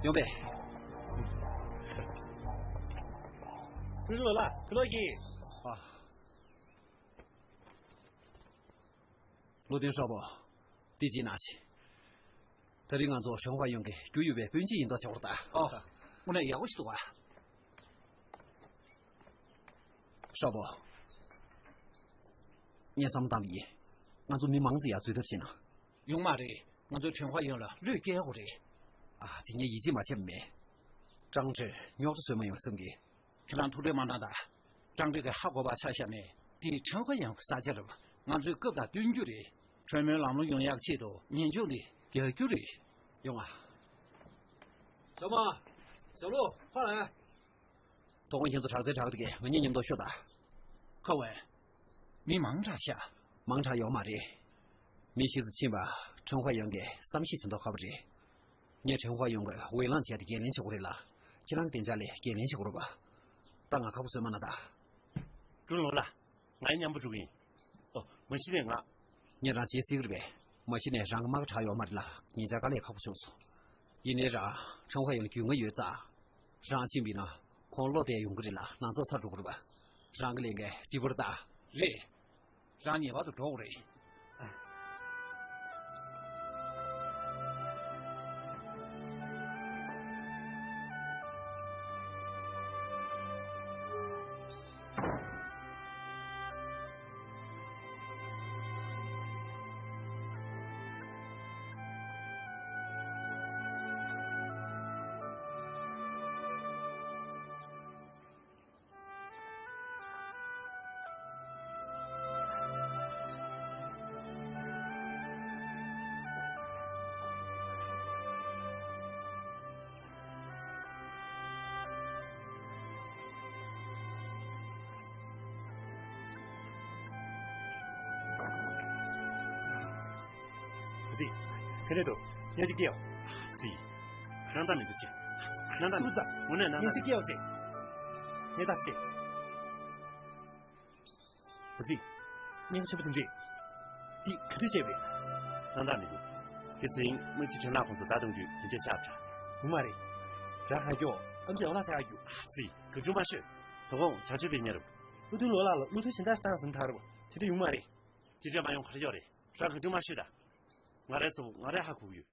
ཡོང་པས། ཕུན་ཚོགས་ལགས། ཕུན་ཚོགས་ཀྱིས། ཨ། བློ་མཐུན་ཧྲོ་པོ། འདི་གཅིག་གནང་ཞིག། ད་རིང་ང་ཚོ་ཧྲེང་ཧྭ་ཡོང་གི་རྒྱུ་ཡོད་པའི་སྤུན་མཆེད་ཡིན་མདོག་བྱེད་པ་རེད་ད། ཨོ། དངོས་གནས་ཡག་པོ་ཞིག་འདུག་ཨ། ཧྲོ་པོ། ངས་བསམ་བློ་བཏང་བ་ཡིན། ང་ཚོ་མི་མང་ཙམ་ཡར་འཛུལ་ཐབས་བྱེད་ན། ཡོང་མ་རེད། ང་ཚོས་ཧྲེང་ཧྭ་ཡོང་ལ་བློས་བཀལ་དགོས་རེད། ཨ། དེ་ངས་ཡིད་ཆེས་མ་བྱས་པ་མེད། ཀྲང་ཀྲིག་རྙོག་དྲ་བཟོས་མ་ཡོང་བསམ་གི། ཁྱེད་རང་ཐུགས་ཁྲལ་མ་གནང་དང་། ཀྲང་ཀྲིག་གིས་ཧ་གོ་བ་ཆ་བཞག་ནས་དེ་ཧྲེང་ཧྭ་ཡོང་གི་ས་ཆ་རེད། ང་ཚོས་སྐབས་དང་བསྟུན་རྒྱུ་རེད། གྲོས་མོལ་ལམ་ལྷོང་ཡོང་ཡག་ཆེད་དུ་ཉེན་སྐྱོབ་དེ་རྒྱག་རྒྱུ་རེད། ཡོང་ཨ། ཞོགས་པ། ཞབས་ལོ། ཕར་ལ། ཐོག་མ་ཁྱེད་ཚོ་དྲག་རྩལ་དྲག་རེད་གི། ང་གཉིས་མཉམ་དུ་ཤོག་ད། ཁ་བས། མི་མང་དྲགས་ཤག། མང་དྲགས་ཡོད་མ་རེད། མི་ཞིག་ཏུ་ཕྱིན་པ་ཧྲེང་ཧྭ་ཡོང་གིས་བསམ་ཤེས་བྱེད་མདོག་ཁ་པོ་རེད། ངས་ཧྲེང་ཧྭ་ཡོང་གི་འོས་ལངས་བྱས་ཏེ་འགན་ལེན་བྱེད་དགོས་རེད་ལ། ཁྱེད་རང་གི་བདེ་འཇགས་ལས་འགན་ལེན་བྱེད་དགོས་རེད་པ། ད་ང་ཁག་པོ་བཟོས་མ་ན་ད། ཀྲུང་ལོ་ལ། ང་ཡི་མཉམ་པོ་འགྲོ་གི་ཡིན། ཨོ། མ་གཞི་ནས་ང་། ངས་རང་བརྗེད་སྲིད་ཀྱི་རེད་པས། མ་གཞི་ནས་རང་གི་མ་ག་དྲག་ཡོད་མ་རེད་ལ། ཉིན་ཆ་དཀའ་ལས་ཁག་པོ་བྱུང་སོང་། ཡིན་ནའི་རང་ཁྲང་ཧྭ་ཡོང་རྒྱུས་མངའ་ཡོད་ཙང་། རང་ཕྱིན་པ་ཡིན་ན། ཁོང་བློ་བདེ་ཡོང་གི་རེད་ལ། ལང་ཚོ་ཚར་འགྲོ་གི་རེད་པ། རང་གི་ལས་འགན་གཅིག་པུ་རེད་ད། རེད། རང་ངེས་པར་དུ་འགྲོ་དགོས་རེད། ཙི། ཁ་ནས་འདུག་ཉག་གཅིག་སྐྱེའོ། ཙི། སྣང་དག་མི་འདུག་ཅེ། སྣང་དག་མི་འདུག་དངོས་གནས་སྣང་དག་མི་འདུག་ཉག་གཅིག་སྐྱེའོ་ཙི། ཉེ་ད་ཅེ། ཨ་ཙི། སྙན་ཆེན་པོ་དེ་འདྲས། འདི་ག་དུས་བྱས་པས། སྣང་དག་མི་འདུག་དེ་ཚེ་ཡིན་དམག་སྤྱི་ཁྲིམས་ལག་ཁོངས་སུ་ད་གཏོང་རྒྱུ་དེ་འདྲས་ཆགས་འདྲ། ཡོང་མ་རེད། ར་ཁ་སྐྱོ། ཨམ་ཅི་འོ་ལ་ཚ་ཡག་རྒྱུ། ཨ་ཙི། ག་བྱུང་མ་ཤོད། དོ་དགོང་བྱ་སྤྱོད་པའི་ཉེ་རབས། བློ་མཐུན་ལོ་ལགས་ལ་བློ་མཐུན་གཞན་དག་ཞིག་བཏང་ཟིན་ཐག་རེད་པ། དེ་འདྲས་ཡོང་མ་རེད། དེ་འདྲས་མ་ཡོང་ག་རེ་ཡོད་རེད། ར་ག་བྱུང་མ་ཤོད་ད། ང་རའི་གཙོ་བོ་ང་རས་ཧ་གོ་གི་ཡོད།